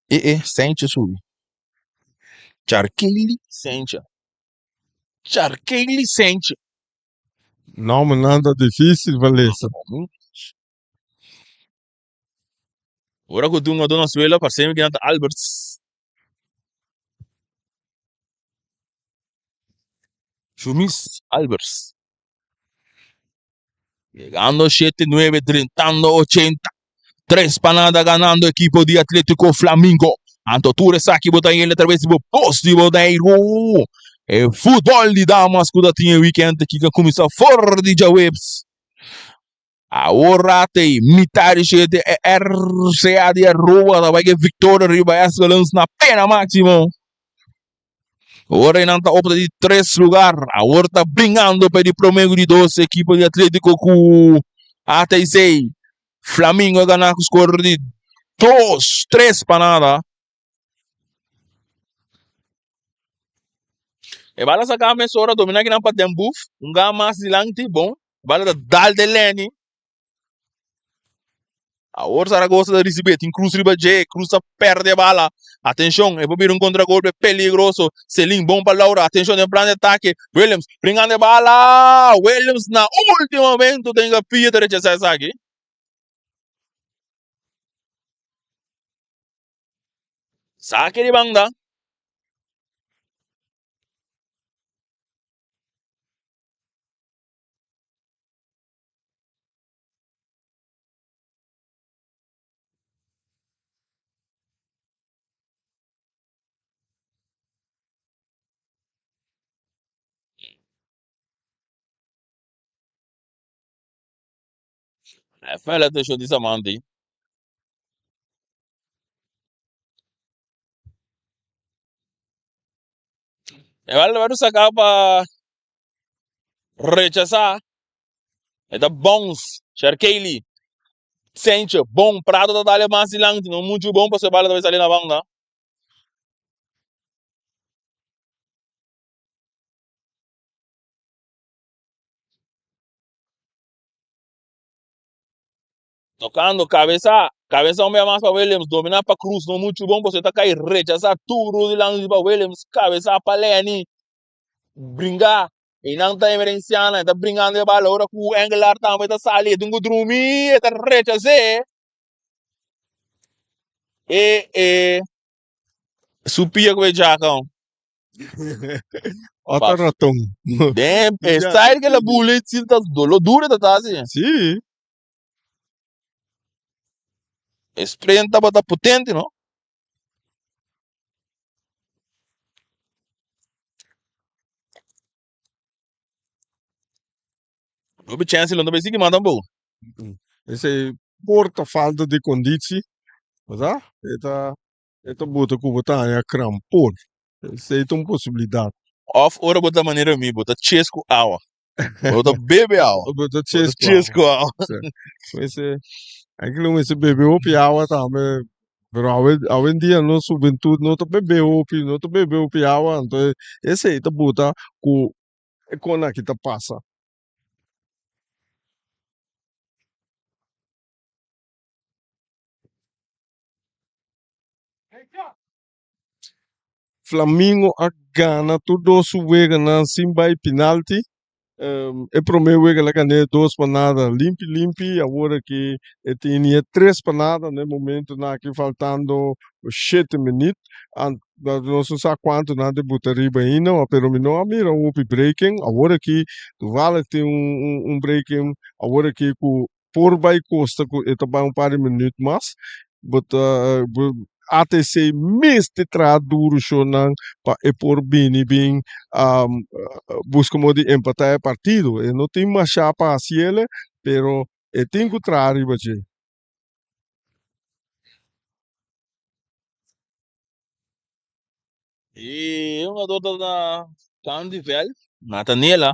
e e Sanchez subi. Charkeli Sanchez. Charkeli Sanchez. Nomnan ta difícil pa lesa. Ora ku tin un na suela parse mi ku nan ta Alberts. Shumis Alberts. Llegando 7-9, drentando 80. Tres pa nada ganando equipo di Atletico Flamingo. Anto tur esaki bo ta yende a traves di bo Bos di Boneiru. E futbol di damas ku ta tin e weekend aki ka kuminsá for di djaweps. Awor rata ei mitá di shete e RCA di Aruba ta bai ke viktoria riba Escalons na pena máksimo. Awor einan ta opta di tres lugar. Awor ta bringando pa e di promé ku di dos ekipo di Atletico ku ATC. Flamingo a gana ku skor di dos, tres pa nada. E bala saka mesora domina kinan pa Den Boef. Un ga mas dilanti, bon. Bala ta dal den Lenny. Awor Zaragoza ta ricibi, tin Cruz riba dje, Cruz ta perde bala. Atencion, e por bira un contragolpe peligroso. Celin, bon pa Laura, atencion den plan di atake. Williams, bringando e bala! Williams na ultimo momento ten Gapia ta rechasa esaki. Sake di banda. Fela atenshon di Samanti. E bala ta wòrdu saká pa rechasá. E ta bounce. Sherkely. Sencho. Bon. Prado ta dale mas dilanti. No muchu bon pasobra e bala ta bai sali na banda. Tocando cabeza. Cabeza un bia mas pa Williams. Domina pa Cruz. No muchu bon pasobra e ta kai rechasá duru dilanti pa Williams. Cabeza pa Lenny. Bringa. E nan ta emerenciana, e ta bringando e bala ora ku Engelar tambe ta sali, e tin ku drumi, e ta rechas'é. E e su pia ku e djaka. Otro raton. Den e style ke la bula si ta lo duro ta ta asi. Sí. E sprint tabata potente no. Hopi chance lo no bay sigui mas tampoco. Esey por ta falta di conditie, verdad? E ta e ta bota cu bo ta haña krampon. Esey ta un posibilidad. Of ora bo ta manera mi, bo ta ches cu awa. Bo ta bebe awa. Bo ta Bo ta ches cu ches awa. cu awa. Sí. Mester, eigenlijk mester bebe hopi awa tambe. Pero awe, awendia nos hubentud no ta bebe hopi, no ta bebe hopi awa, anto esei ta buta ku e kon aki ta pasa. Flamingo a gana tur dos su weganan sin bai penalti. E prome wega el a gané dos pa nada limpi limpi, awor aki e tini e tres pa nada na e momentonan aki faltando shete minut. Nos no sa cuanto nan ta buta riba ainda, pero mi no a mira hopi breaking. Awor aki toevallig tin un breaking awor aki cu por bai costa cu e ta bai un par di minuut mas, bo ta ATC mester traha duro shownan pa e por bini bin busca modo di empata e partido. E no tin masha pa haciele, pero e tin cu traha riba dje. E hungador ta na kant di veld, Nathaniela.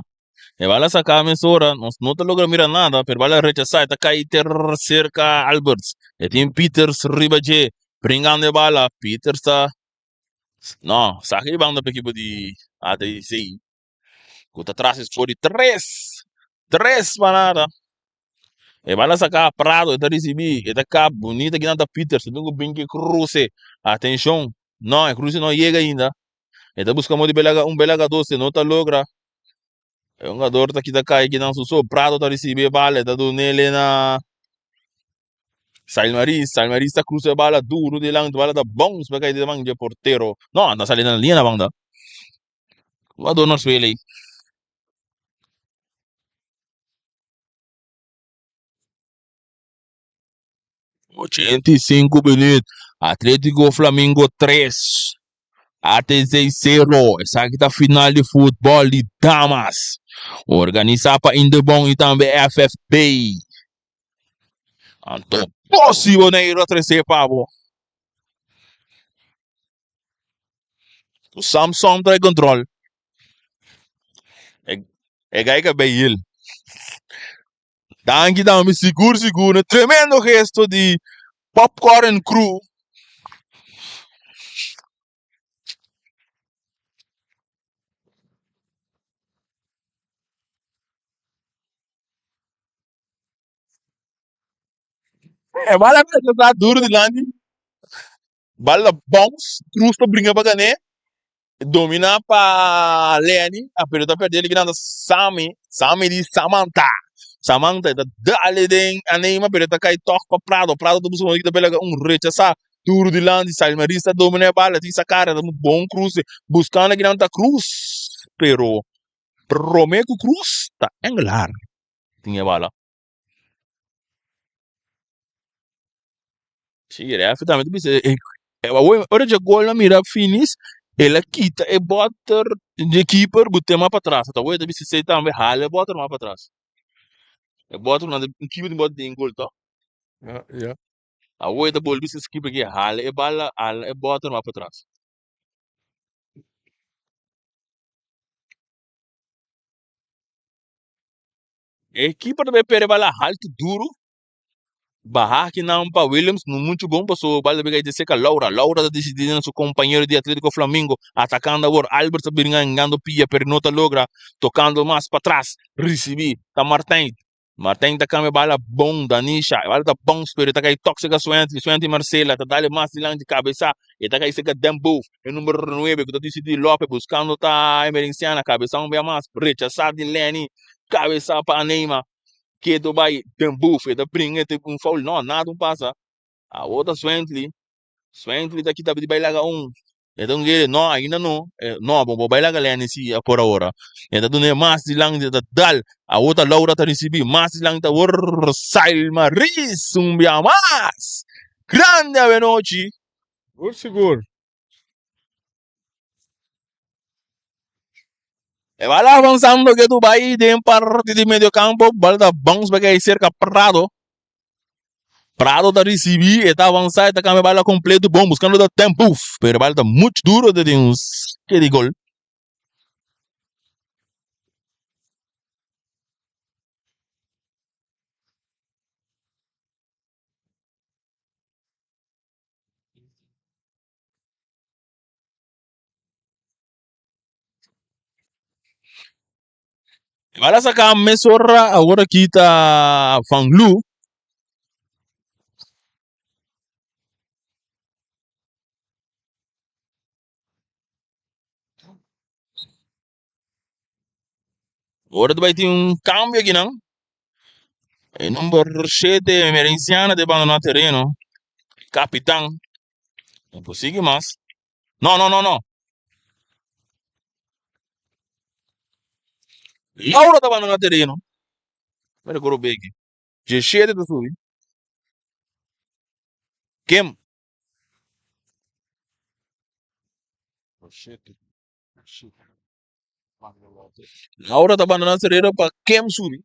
E bala saca mesora, nos no ta logra mira nada, pero bala rechasa, e ta cay ter cerca Alberts. E tin Peters riba dje, bringando e bala. Peters ta, no, saca e banda pa ekipo di ATC, cu ta tras e score di tres, tres pa nada. E bala saca Prado, e ta ricibi, e ta kap, bunita kinan ta Peters, e tin cu bin ki cruce. Atencion, no, e cruce no yega ainda. E ta busca modo di belaga un, belaga dos, e no ta logra. E hungador ta kita kai kinan su so. Prado ta ricibi e bala, e ta dunele na Salmaris. Salmaris ta cruza e bala duro dilanti, bala ta bounce pa kai den man dje portero. No, ta sali na linea na banda. Hungador no spela ei. 85 minuut. Atletico Flamingo 3. ATC 0. Esaki ta final di futbol di damas. Organisa pa Indebon y tambe FFB. Anto posi Boneiru a trese pa bo. Ku Samsung trae control. E, e gai ka bay hil. Danki tambe sigur sigur. Un tremendo gesto di Popcorn Crew. E bala ta duro dilanti. Bala bounce, Cruz ta bringa pa gané. Domina pa Lenny, a pero ta perde likinando Sammy, Sammy di Samantha. Samantha ta dale den a Neymar, pero ta kai toch pa Prado. Prado ta busca ta bela un rechasa duro dilanti. Salmaris ta domina e bala, tin sa cara, ta un bon cruce. Buscando kinan ta Cruz, pero prome cu Cruz ta Engelar tin e bala. Sí, ref tambe ta bisa e ora dje gol a mira finis el a kita e boter dje keeper bute mas patras ta wou ta bisa esei tambe hala e boter mas patras e boter nan un keeper tin boter den gol to Ja, ja. awor e ta bolbe bisa e keeper ke hala e bala hala e boter mas patras. E keeper ta bay perde bala haltu duro. Baha akinan pa Williams no mucho bon paso bal ta bay de cerca Laura. Laura ta decidi na su compañero di Atletico Flamingo atacando awor. Albert ta bringa engando pia pero no ta logra tocando mas patras. Ricibi ta Martijn. Martijn ta cambia bala bon Danisha. E bala ta bounce pero e ta cay tok cerca Swently. Swently Marcela ta dale mas dilanti cabeza. E ta cay cerca Den Boef. E numero 9 cu ta decidi Lope buscando ta Emerenciana. Cabeza un bia mas. Rechasa di Lenny. Cabeza pa Neymar. Keto bai den buf, e ta bringa, e ta un foul. No, nada un pasa. Awor ta Swently. Swently ta kita di bai laga un. E ta un gere, no, ainda no. E, no, bo bo bai laga Lenny si por ahora. E ta duna mas dilanti, e ta dal. Awor ta Laura ta ricibi. Mas dilanti awor Sailma Ris, un bia mas. Grande awenochi. Sigur, sigur. E bala avanzando ke tu bai den parti di medio campo, bala ta bounce back ahí cerca Prado. Prado ta ricibi, e ta avanza, e ta cambia bala completo, bon, buscando da tempo, pero bala ta mucho duro de un saque di gol. Bala saca mesora awor aki ta Van Loo. Ora ta bai tin un cambio aki nan. E number 7 Emerenciana ta bandona tereno. Capitan. No por sigui mas. No, no, no, no. Laura ta bandona tereno. Mira coro beki. 17 ta subi. Kim. Laura ta bandona tereno pa Kim subi.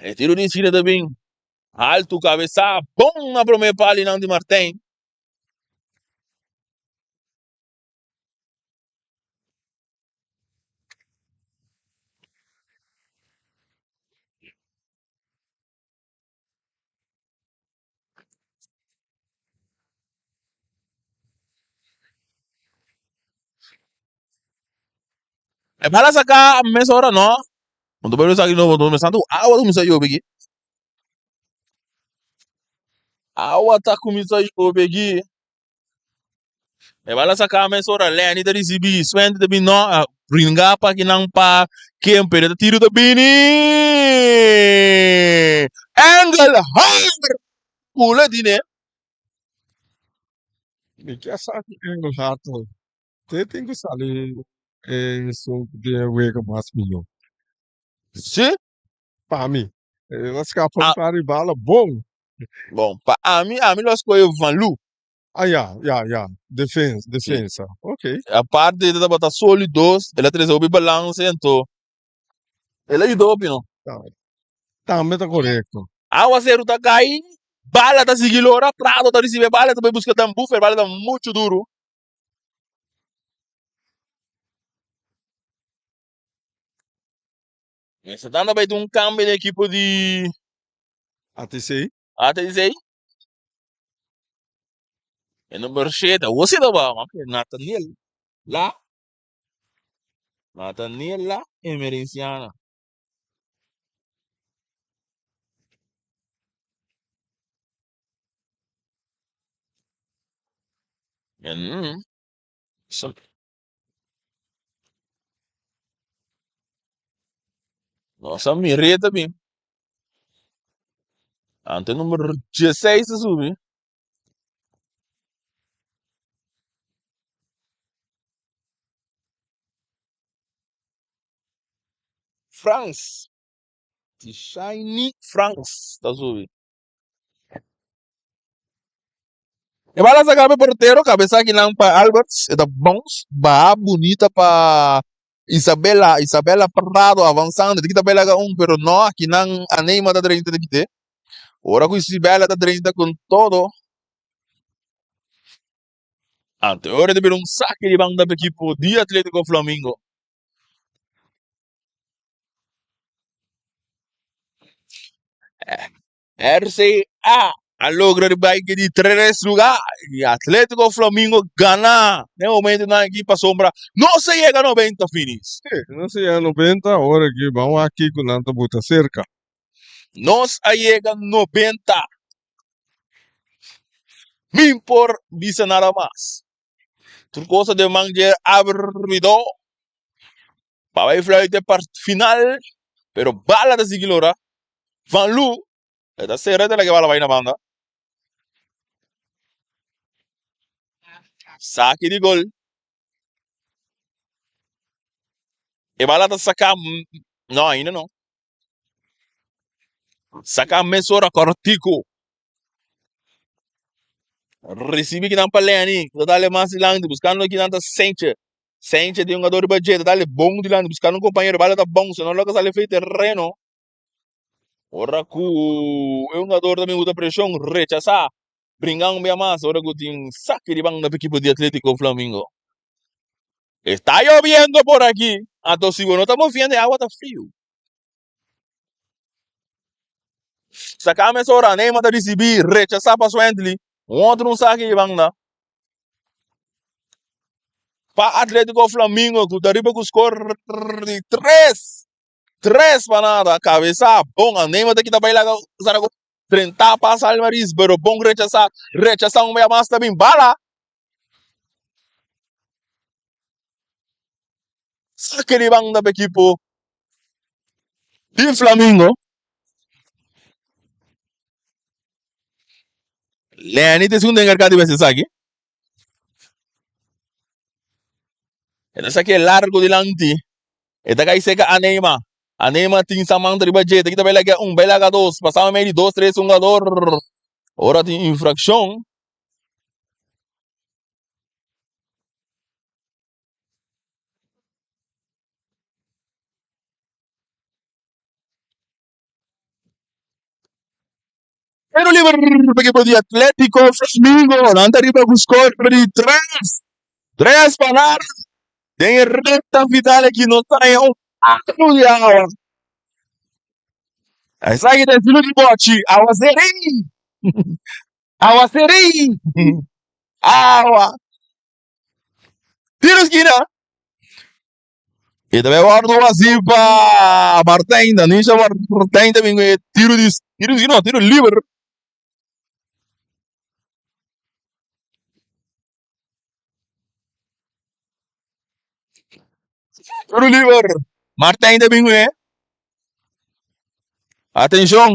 E tiro di esquina ta bin alto, cabeza, bom na prome palinan di Martijn. E bala saca mesora no. Não tô bem sabe novo, tô começando água começa a chover aqui. Água tá começando a chover aqui. E bala saca mesora Lenny ta recibi, Sven ta bin no, bringa pa kinan pa Kemper, ta tiro ta bini. Engelhard! Pula dine. Mi ke sa ku Engelhard te tin ku sali esun ku tin e wega mas mihó. Si? Pa mi. El a skapa un par di bala bon. Bon, pa ami, ami lo a skohe Van Loo. Ah ya, ya, ya. Defensa, defensa. Ok. Aparte e tabata sólido, el a trese hopi balance, anto el a yuda hopi no. Tambe ta korekto. Awaseru ta kai, bala ta sigui lora, Prado ta risibi e bala, ta bai buska Dan Buffer, bala ta muchu duru. Mester ta bai tin un kambio den ekipo di ATC. ATC. E number 7, awor si ta ba, Nathaniel La. Nathaniel La Emerenciana. Mm. So, nos a mir'é también. Ante número 16 a subi. Frans. Tishiny Frans ta subi. E bala saca pa e portero, cabeza akinan pa Alberts, e ta bounce, baha bunita pa Isabella, Isabella Prado avanzando, ta kita bela un, pero no, akinan Aneima ta drenta ta kite. Ora cu Isabella ta drenta con todo, anto ora ta bira un saque di banda pa equipo di Atletico Flamingo. RCA a logra di bai di tres lugar y Atletico Flamingo gana den momentonan aki pasobra no se yega 90 finis. Sí, no se yega 90, ahora aki ban wak kiko nan ta buta cerca. Nos a yega 90. Min por bisa nada mas. Tur cosa den man dje arbitro. Pa bai fluit e part final, pero bala ta sigui lora. Van Loo e ta sera te la ke bala bai na banda. Saki di gol. E bala ta saka, no ainda no. Saka mesora kortiku. Risibi kinan pa Lenny, ta dale mas dilanti, buskando kinan ta Sentje. Sentje tin un jugador riba dje, ta dale bon dilanti, buskando un kompañero, bala ta bon, si no loke sali fei tereno. Ora ku e hungador ta bin usa preshon, rechasá, bringa un bia mas, ora ku tin saki di banda pa ekipo di Atletico Flamingo. Está lloviendo por aquí, anto si bo no ta moviendo e awa ta friu. Saka mesora, Neymar ta risibí, rechasá pa Swendly, un otro un saki di banda. Pa Atletico Flamingo ku ta riba ku skor di 3. 3 pa nada, kabesa bon, a Neymar ta kita bai laga Zaragoza 30 pa Salmaris, pero bon rechasá, rechasá un bia mas ta bin bala. Sake di banda pa ekipo di Flamingo. Lenny ta esun den enkargá di bes esaki. E ta sake largo dilanti. E ta kai seka a Neymar. A Neymar tin sa man riba dje. Ta kita bai laga un, bai laga dos. Pasaba medio dos, tres hungador. Ora tin infraccion. Tiro liber pa ekipo di Atletico Flamingo. Nan ta riba ku score di 3. 3 pa nada. Den e recta final aki nos ta haña un palu di awa. Esaki ta estilo di bochi. Awa serei. Awa serei. Awa. Tiro skina. E ta bai wòrdu hasi pa Martijn. Danisha Martijn ta bin ku e tiro di tiro di no tiro liber. Tiro liber. Martijn ta bin ku e. Atenshon.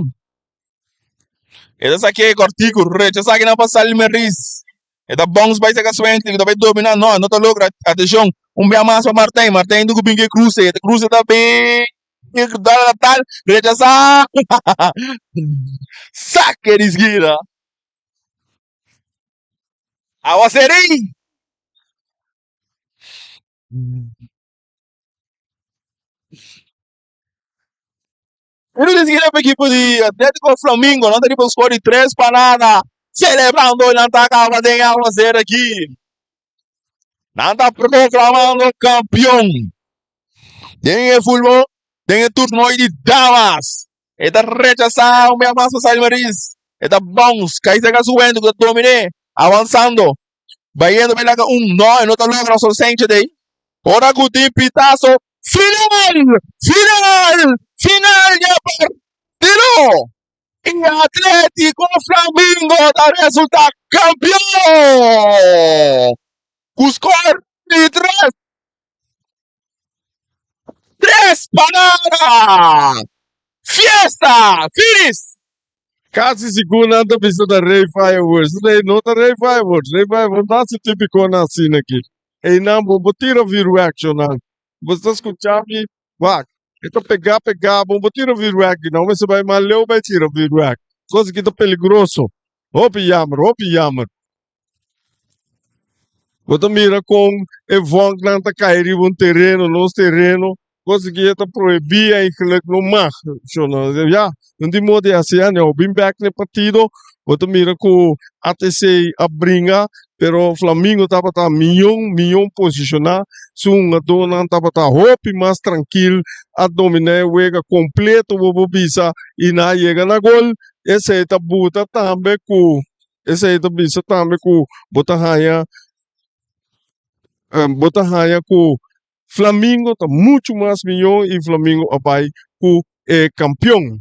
E ta saké kòrtiku, rechasá kinan pa Salmeris. E ta bounce bai saka Swently ku ta bai dominá. No, no ta logra. Atenshon, un bia mas pa Martijn. Martijn tin ku bin ku e kruse. E kruse ta bin. Tal, rechasá. Saque di skina. Awaserí. Tiro di skina pa ekipo di Atletico Flamingo. Nan ta riba un score di 3-0. Celebrando nan ta kaba den awaser aki. Nan ta proclamando campeon den e futbol, den e toernooi di damas. E ta rechasá un bia mas pa Sail Maris. E ta bounce, kai serka su wendo ku ta dominé, avansando, bayendo pa e laga un. No, e no ta logra so Sanchez ei. Ora ku tin pitazo final, final, final di e partido. I Atletico Flamingo ta resulta kampion ku skor di 3-3! Fiesta! Finis! Kasi sigur nan ta bisa ta Rey Fireworks. Rey no ta Rey Fireworks. Rey Fireworks no hasi típikonan asina aki. Einan bo bo tira vuurwerk nan. Bo ta skucha mi? Wak, e ta pegá pegá bo, bo tira vuurwerk di nan. Mester bai mas leu bai tira vuurwerk. Kos aki ta peligroso. Hopi yammer, hopi yammer. Bo ta mira kon e vonknan ta kai riba un tereno, nos tereno. Kos aki e ta prohibí eigenlijk, no mag. Ya, no tin modo di hasi aneo. Bin bek na e partido, bo ta mira ku ATC a bringa, pero Flamingo tabata mion, mion posishoná. Su hungadónan tabata hopi mas trankil, a dominá e wega kompleto, bo por bisa, i nan a yega na gol. Esei ta buta tambe ku, esei ta bisa tambe ku bo ta haña, bo ta haña ku Flamingo ta muchu mas mihó i Flamingo a bai ku e kampion.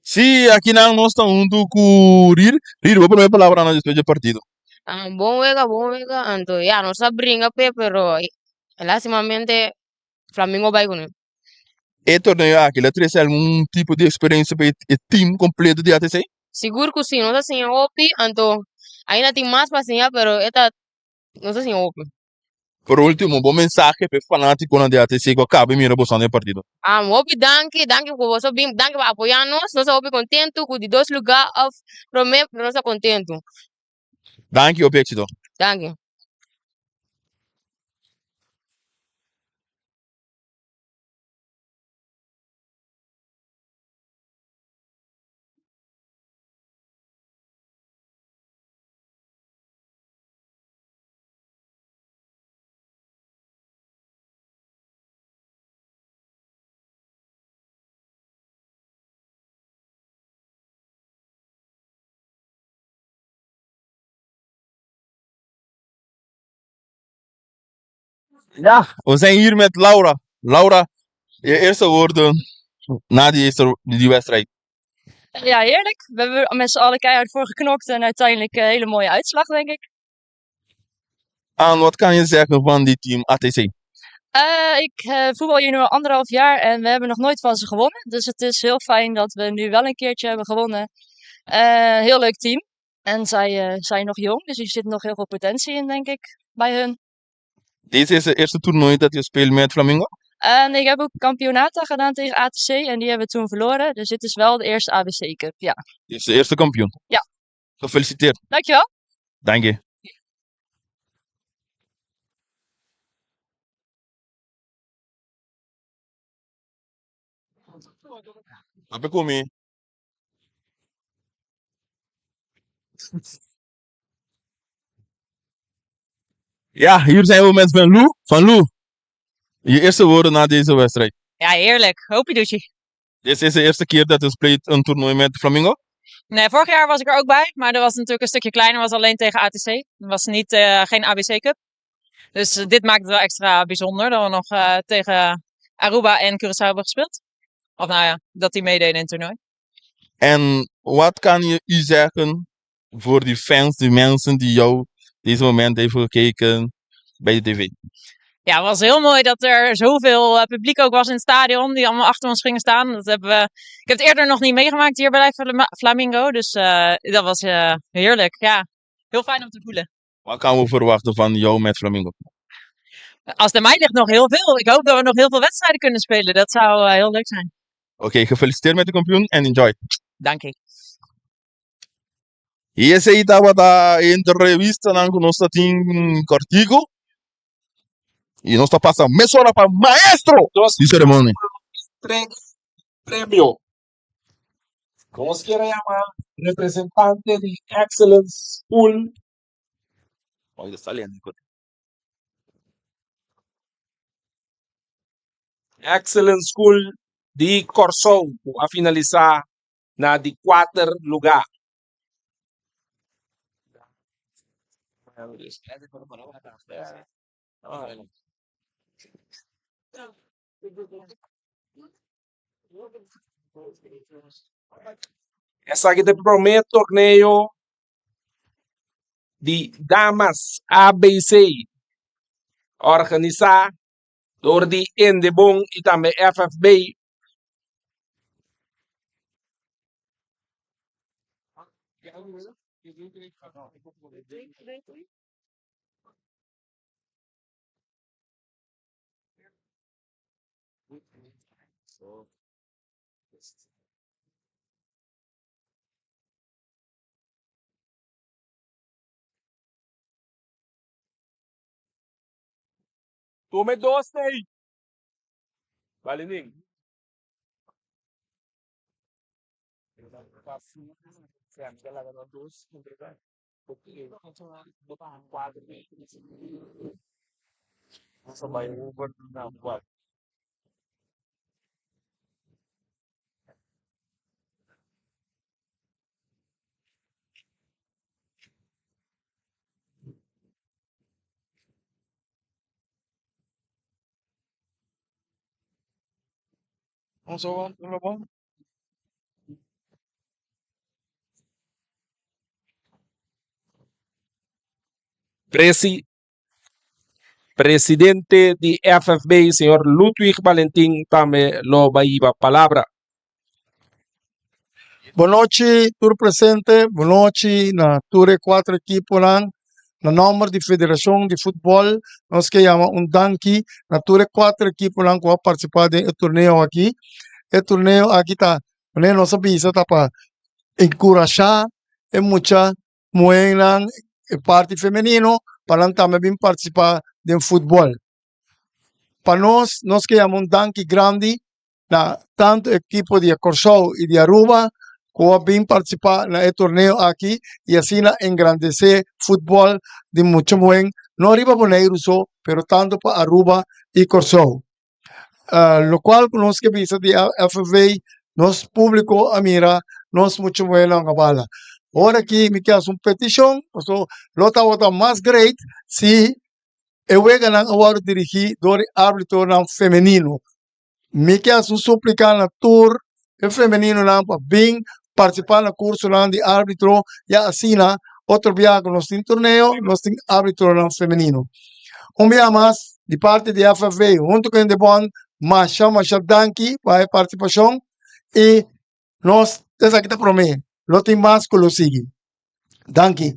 Sí, aki nan nos ta huntu ku Rir. Rir, bo promé palabranan despues dje partido. Ah, bon wega, bon wega. Anto, ya, nos a bringa p'e, pero lastimamente Flamingo bai kuné. E torneo aki lo trese algun tipo di eksperensia pa e team kompleto di ATC? Sigur ku si, nos a siña hopi, anto ainda tin mas pa siña, pero e ta, nos a siña hopi. Por ultimo, bo mensahe pa e fanaticonan di ATC cu a caba di mira boso den e partido. Hopi danki, danki cu boso bin, danki pa apoya nos, nos ta hopi contento cu di dos lugar of prome, pero nos ta contento. Danki, hopi exito. Danki. Ja, we zijn hier met Laura. Laura, je eerste woorden na die, eerste, die wedstrijd. Ja, heerlijk. We hebben er met z'n allen keihard voor geknokt en uiteindelijk een hele mooie uitslag, denk ik. En wat kan je zeggen van die team ATC? Eh, ik eh, voetbal hier nu al anderhalf jaar en we hebben nog nooit van ze gewonnen. Dus het is heel fijn dat we nu wel een keertje hebben gewonnen. Eh, heel leuk team. En zij zijn nog jong, dus er zit nog heel veel potentie in, denk ik, bij hun. Deze is het eerste toernooi dat je speelt met Flamingo? En ik heb ook Campeonata gedaan tegen ATC en die hebben we toen verloren. Dus dit is wel de eerste ABC Cup, ja. Dit is de eerste kampioen? Ja. Gefeliciteerd. Dankjewel. Dank je. Papia ku mi. Ja, hier zijn we met Van Loo. Van Loo, je eerste woorden na deze wedstrijd. Ja, heerlijk. Hoopie douche. Dit is de eerste keer dat je speelt een toernooi met Flamingo? Nee, vorig jaar was ik er ook bij, maar dat was natuurlijk een stukje kleiner. Was alleen tegen ATC. Dat was niet, geen ABC Cup. Dus dit maakt het wel extra bijzonder dat we nog tegen Aruba en Curaçao hebben gespeeld. Of nou ja, dat die meededen in het toernooi. En wat kan je u zeggen voor die fans, die mensen die jou deze moment hebben gekeken bij de tv? Ja, het was heel mooi dat er zoveel publiek ook was in het stadion. Die allemaal achter ons gingen staan. Dat hebben we, ik heb het eerder nog niet meegemaakt hier bij Flamingo. Dus dat was heerlijk. Ja, heel fijn om te voelen. Wat kan we verwachten van jou met Flamingo? Als het aan mij ligt nog heel veel. Ik hoop dat we nog heel veel wedstrijden kunnen spelen. Dat zou heel leuk zijn. Oké, gefeliciteerd met de kampioen en enjoy. Dank je. Y esey tabata e entrevistanan cu nos ta tin cortico. Y nos ta pasa mesora pa maestro di ceremonia. Entrega premio. Nos kier a yama representante di Excellence School. Excellence School di Kòrsou ku a finalisá na di kuater lugá. Esaki ta e promé torneo di Damas ABC organisá dor di Endebon i tambe FFB. Tuma e dos ei. Bale nin. Presi Presidente di FFB, señor Ludwig Valentin, tambe lo bai hiba palabra. Bon nochi tur presente, bon nochi na tur e cuatro equiponan. Na nòmber di Federashon di Futbòl nos ke yama un danki na tur e kuater ekiponan ku a partisipá den e torneo aki. E torneo aki ta manera nos a bisa ta pa enkurashá e mucha muhénan e parti femenino pa nan tambe bin partisipá den futbòl. Pa nos, nos ke yama un danki grandi na tantu ekipo di Kòrsou i di Aruba ku a bin partisipá na e torneo aki i asina engrandesé futbòl di mucha muhé no riba Boneiru so pero tantu pa Aruba i Kòrsou. Lokual ku nos ke bisa di FFV nos públiko a mira nos mucha muhénan a bala. Ora aki mi ke hasi un petishon pasobra lo tabata mas great si e weganan a wòrdu dirigí dor di árbitonan femenino. Mi ke hasi un súplika na tur e femeninonan pa bin partisipá na kursonan di árbitro ya asina otro biaha ku nos tin torneo nos tin árbitonan femenino. Un biaha mas di parti di FFV huntu ku Indebon masha masha danki pa e partisipashon i nos esaki ta promé lo tin mas ku lo sigui. Danki.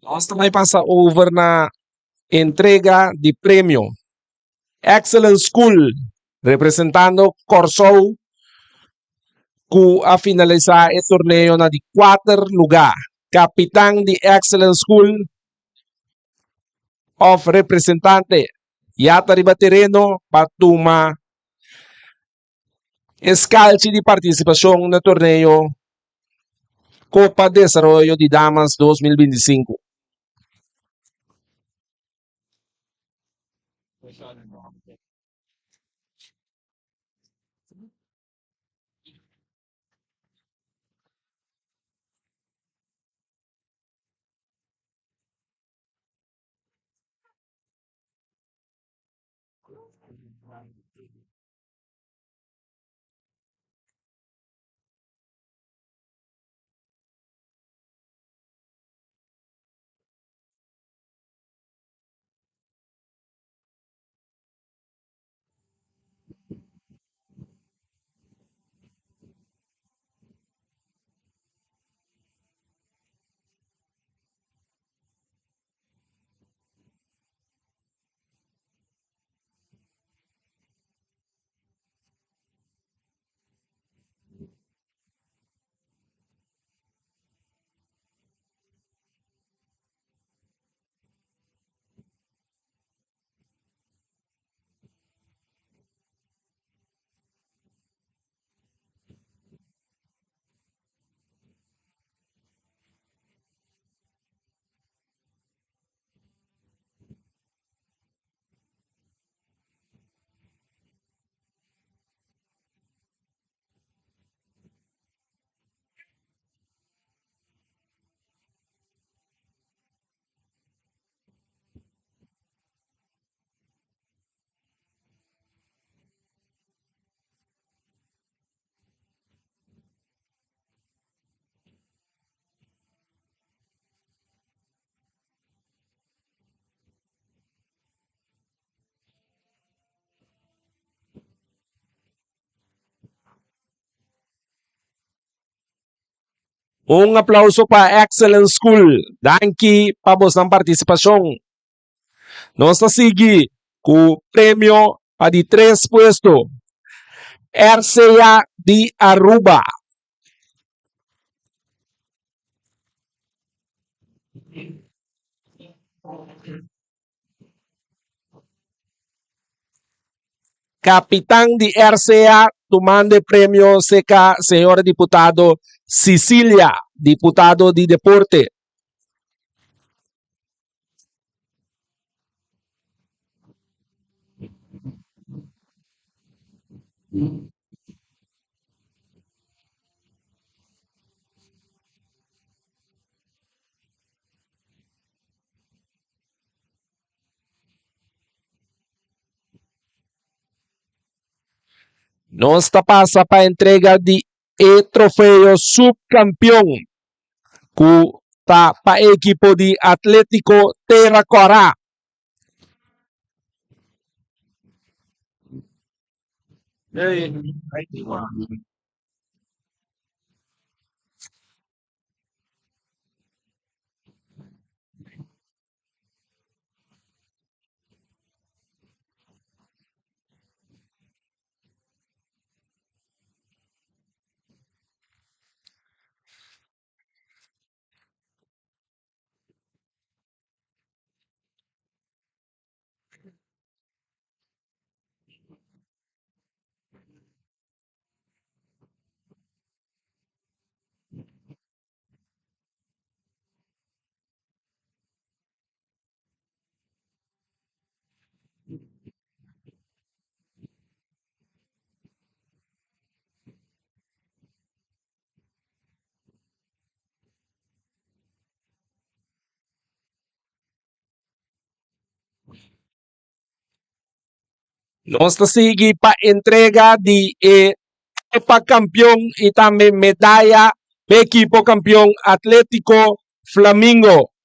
Nos ta bai pasa over na entrega di premio. Excellent School representando Kòrsou ku a finalisá e torneo na di kuater lugá. Kapitan di Excellent School òf representante ya ta riba tereno pa tuma e skalchi di partisipashon na torneo Kopa Desaroyo di Damas 2025. Un aplauso pa Excellent School. Danki pa bosnan partisipashon. Nos ta sigui ku premio pa di tres puesto. RCA di Aruba. Kapitan di RCA tumando e premio serka señora diputado Cicilia, diputado di deporte. Nos ta pasa pa entrega di e trofeo subcampeon cu ta pa e ekipo di Atletico Terra Cora. Nos ta sigui pa entrega di e Copa Campeon y tambe medaya p'e ekipo campeon Atletico Flamingo.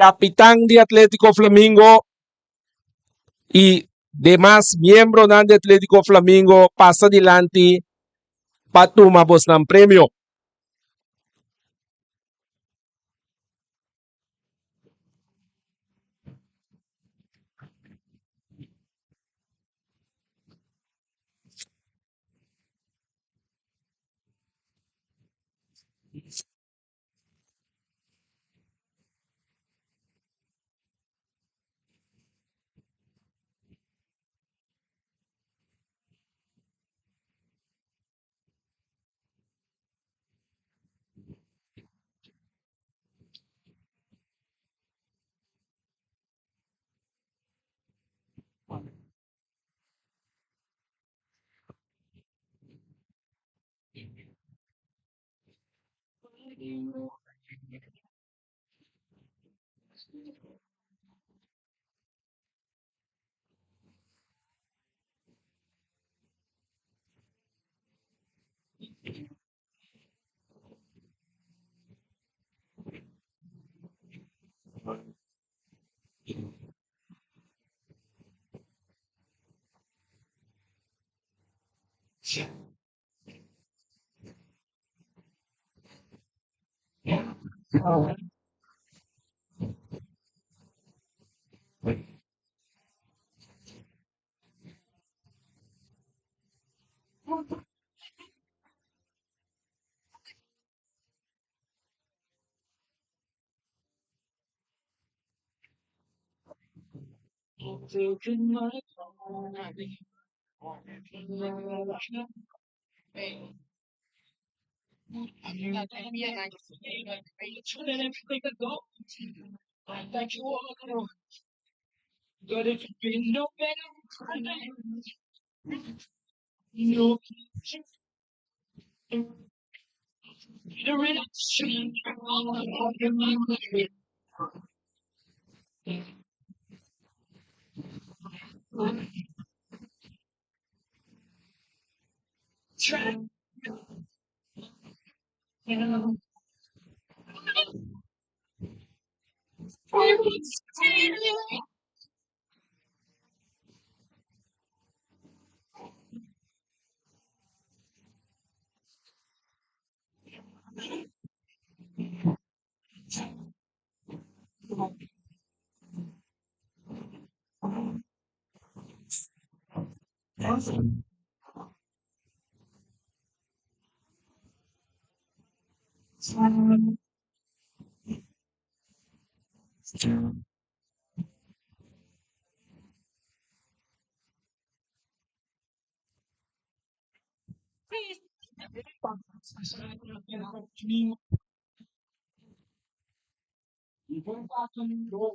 Kapitan di Atletico Flamingo y demas miembronan di Atletico Flamingo pasa dilanti pa tuma bosnan premio.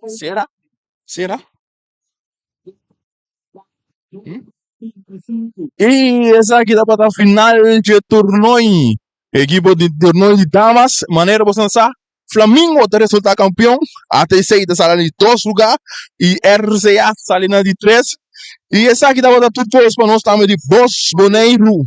Sera? Sera? Y esaki tabata final dje tornoi. Ekipo di tornoi di damas, manera boso sa, Flamingo ta resulta campeon, ATC ta sali na di dos lugar y RCA sali na di tres. Y esaki tabata tur cos pa nos tambe di Bos Boneiru.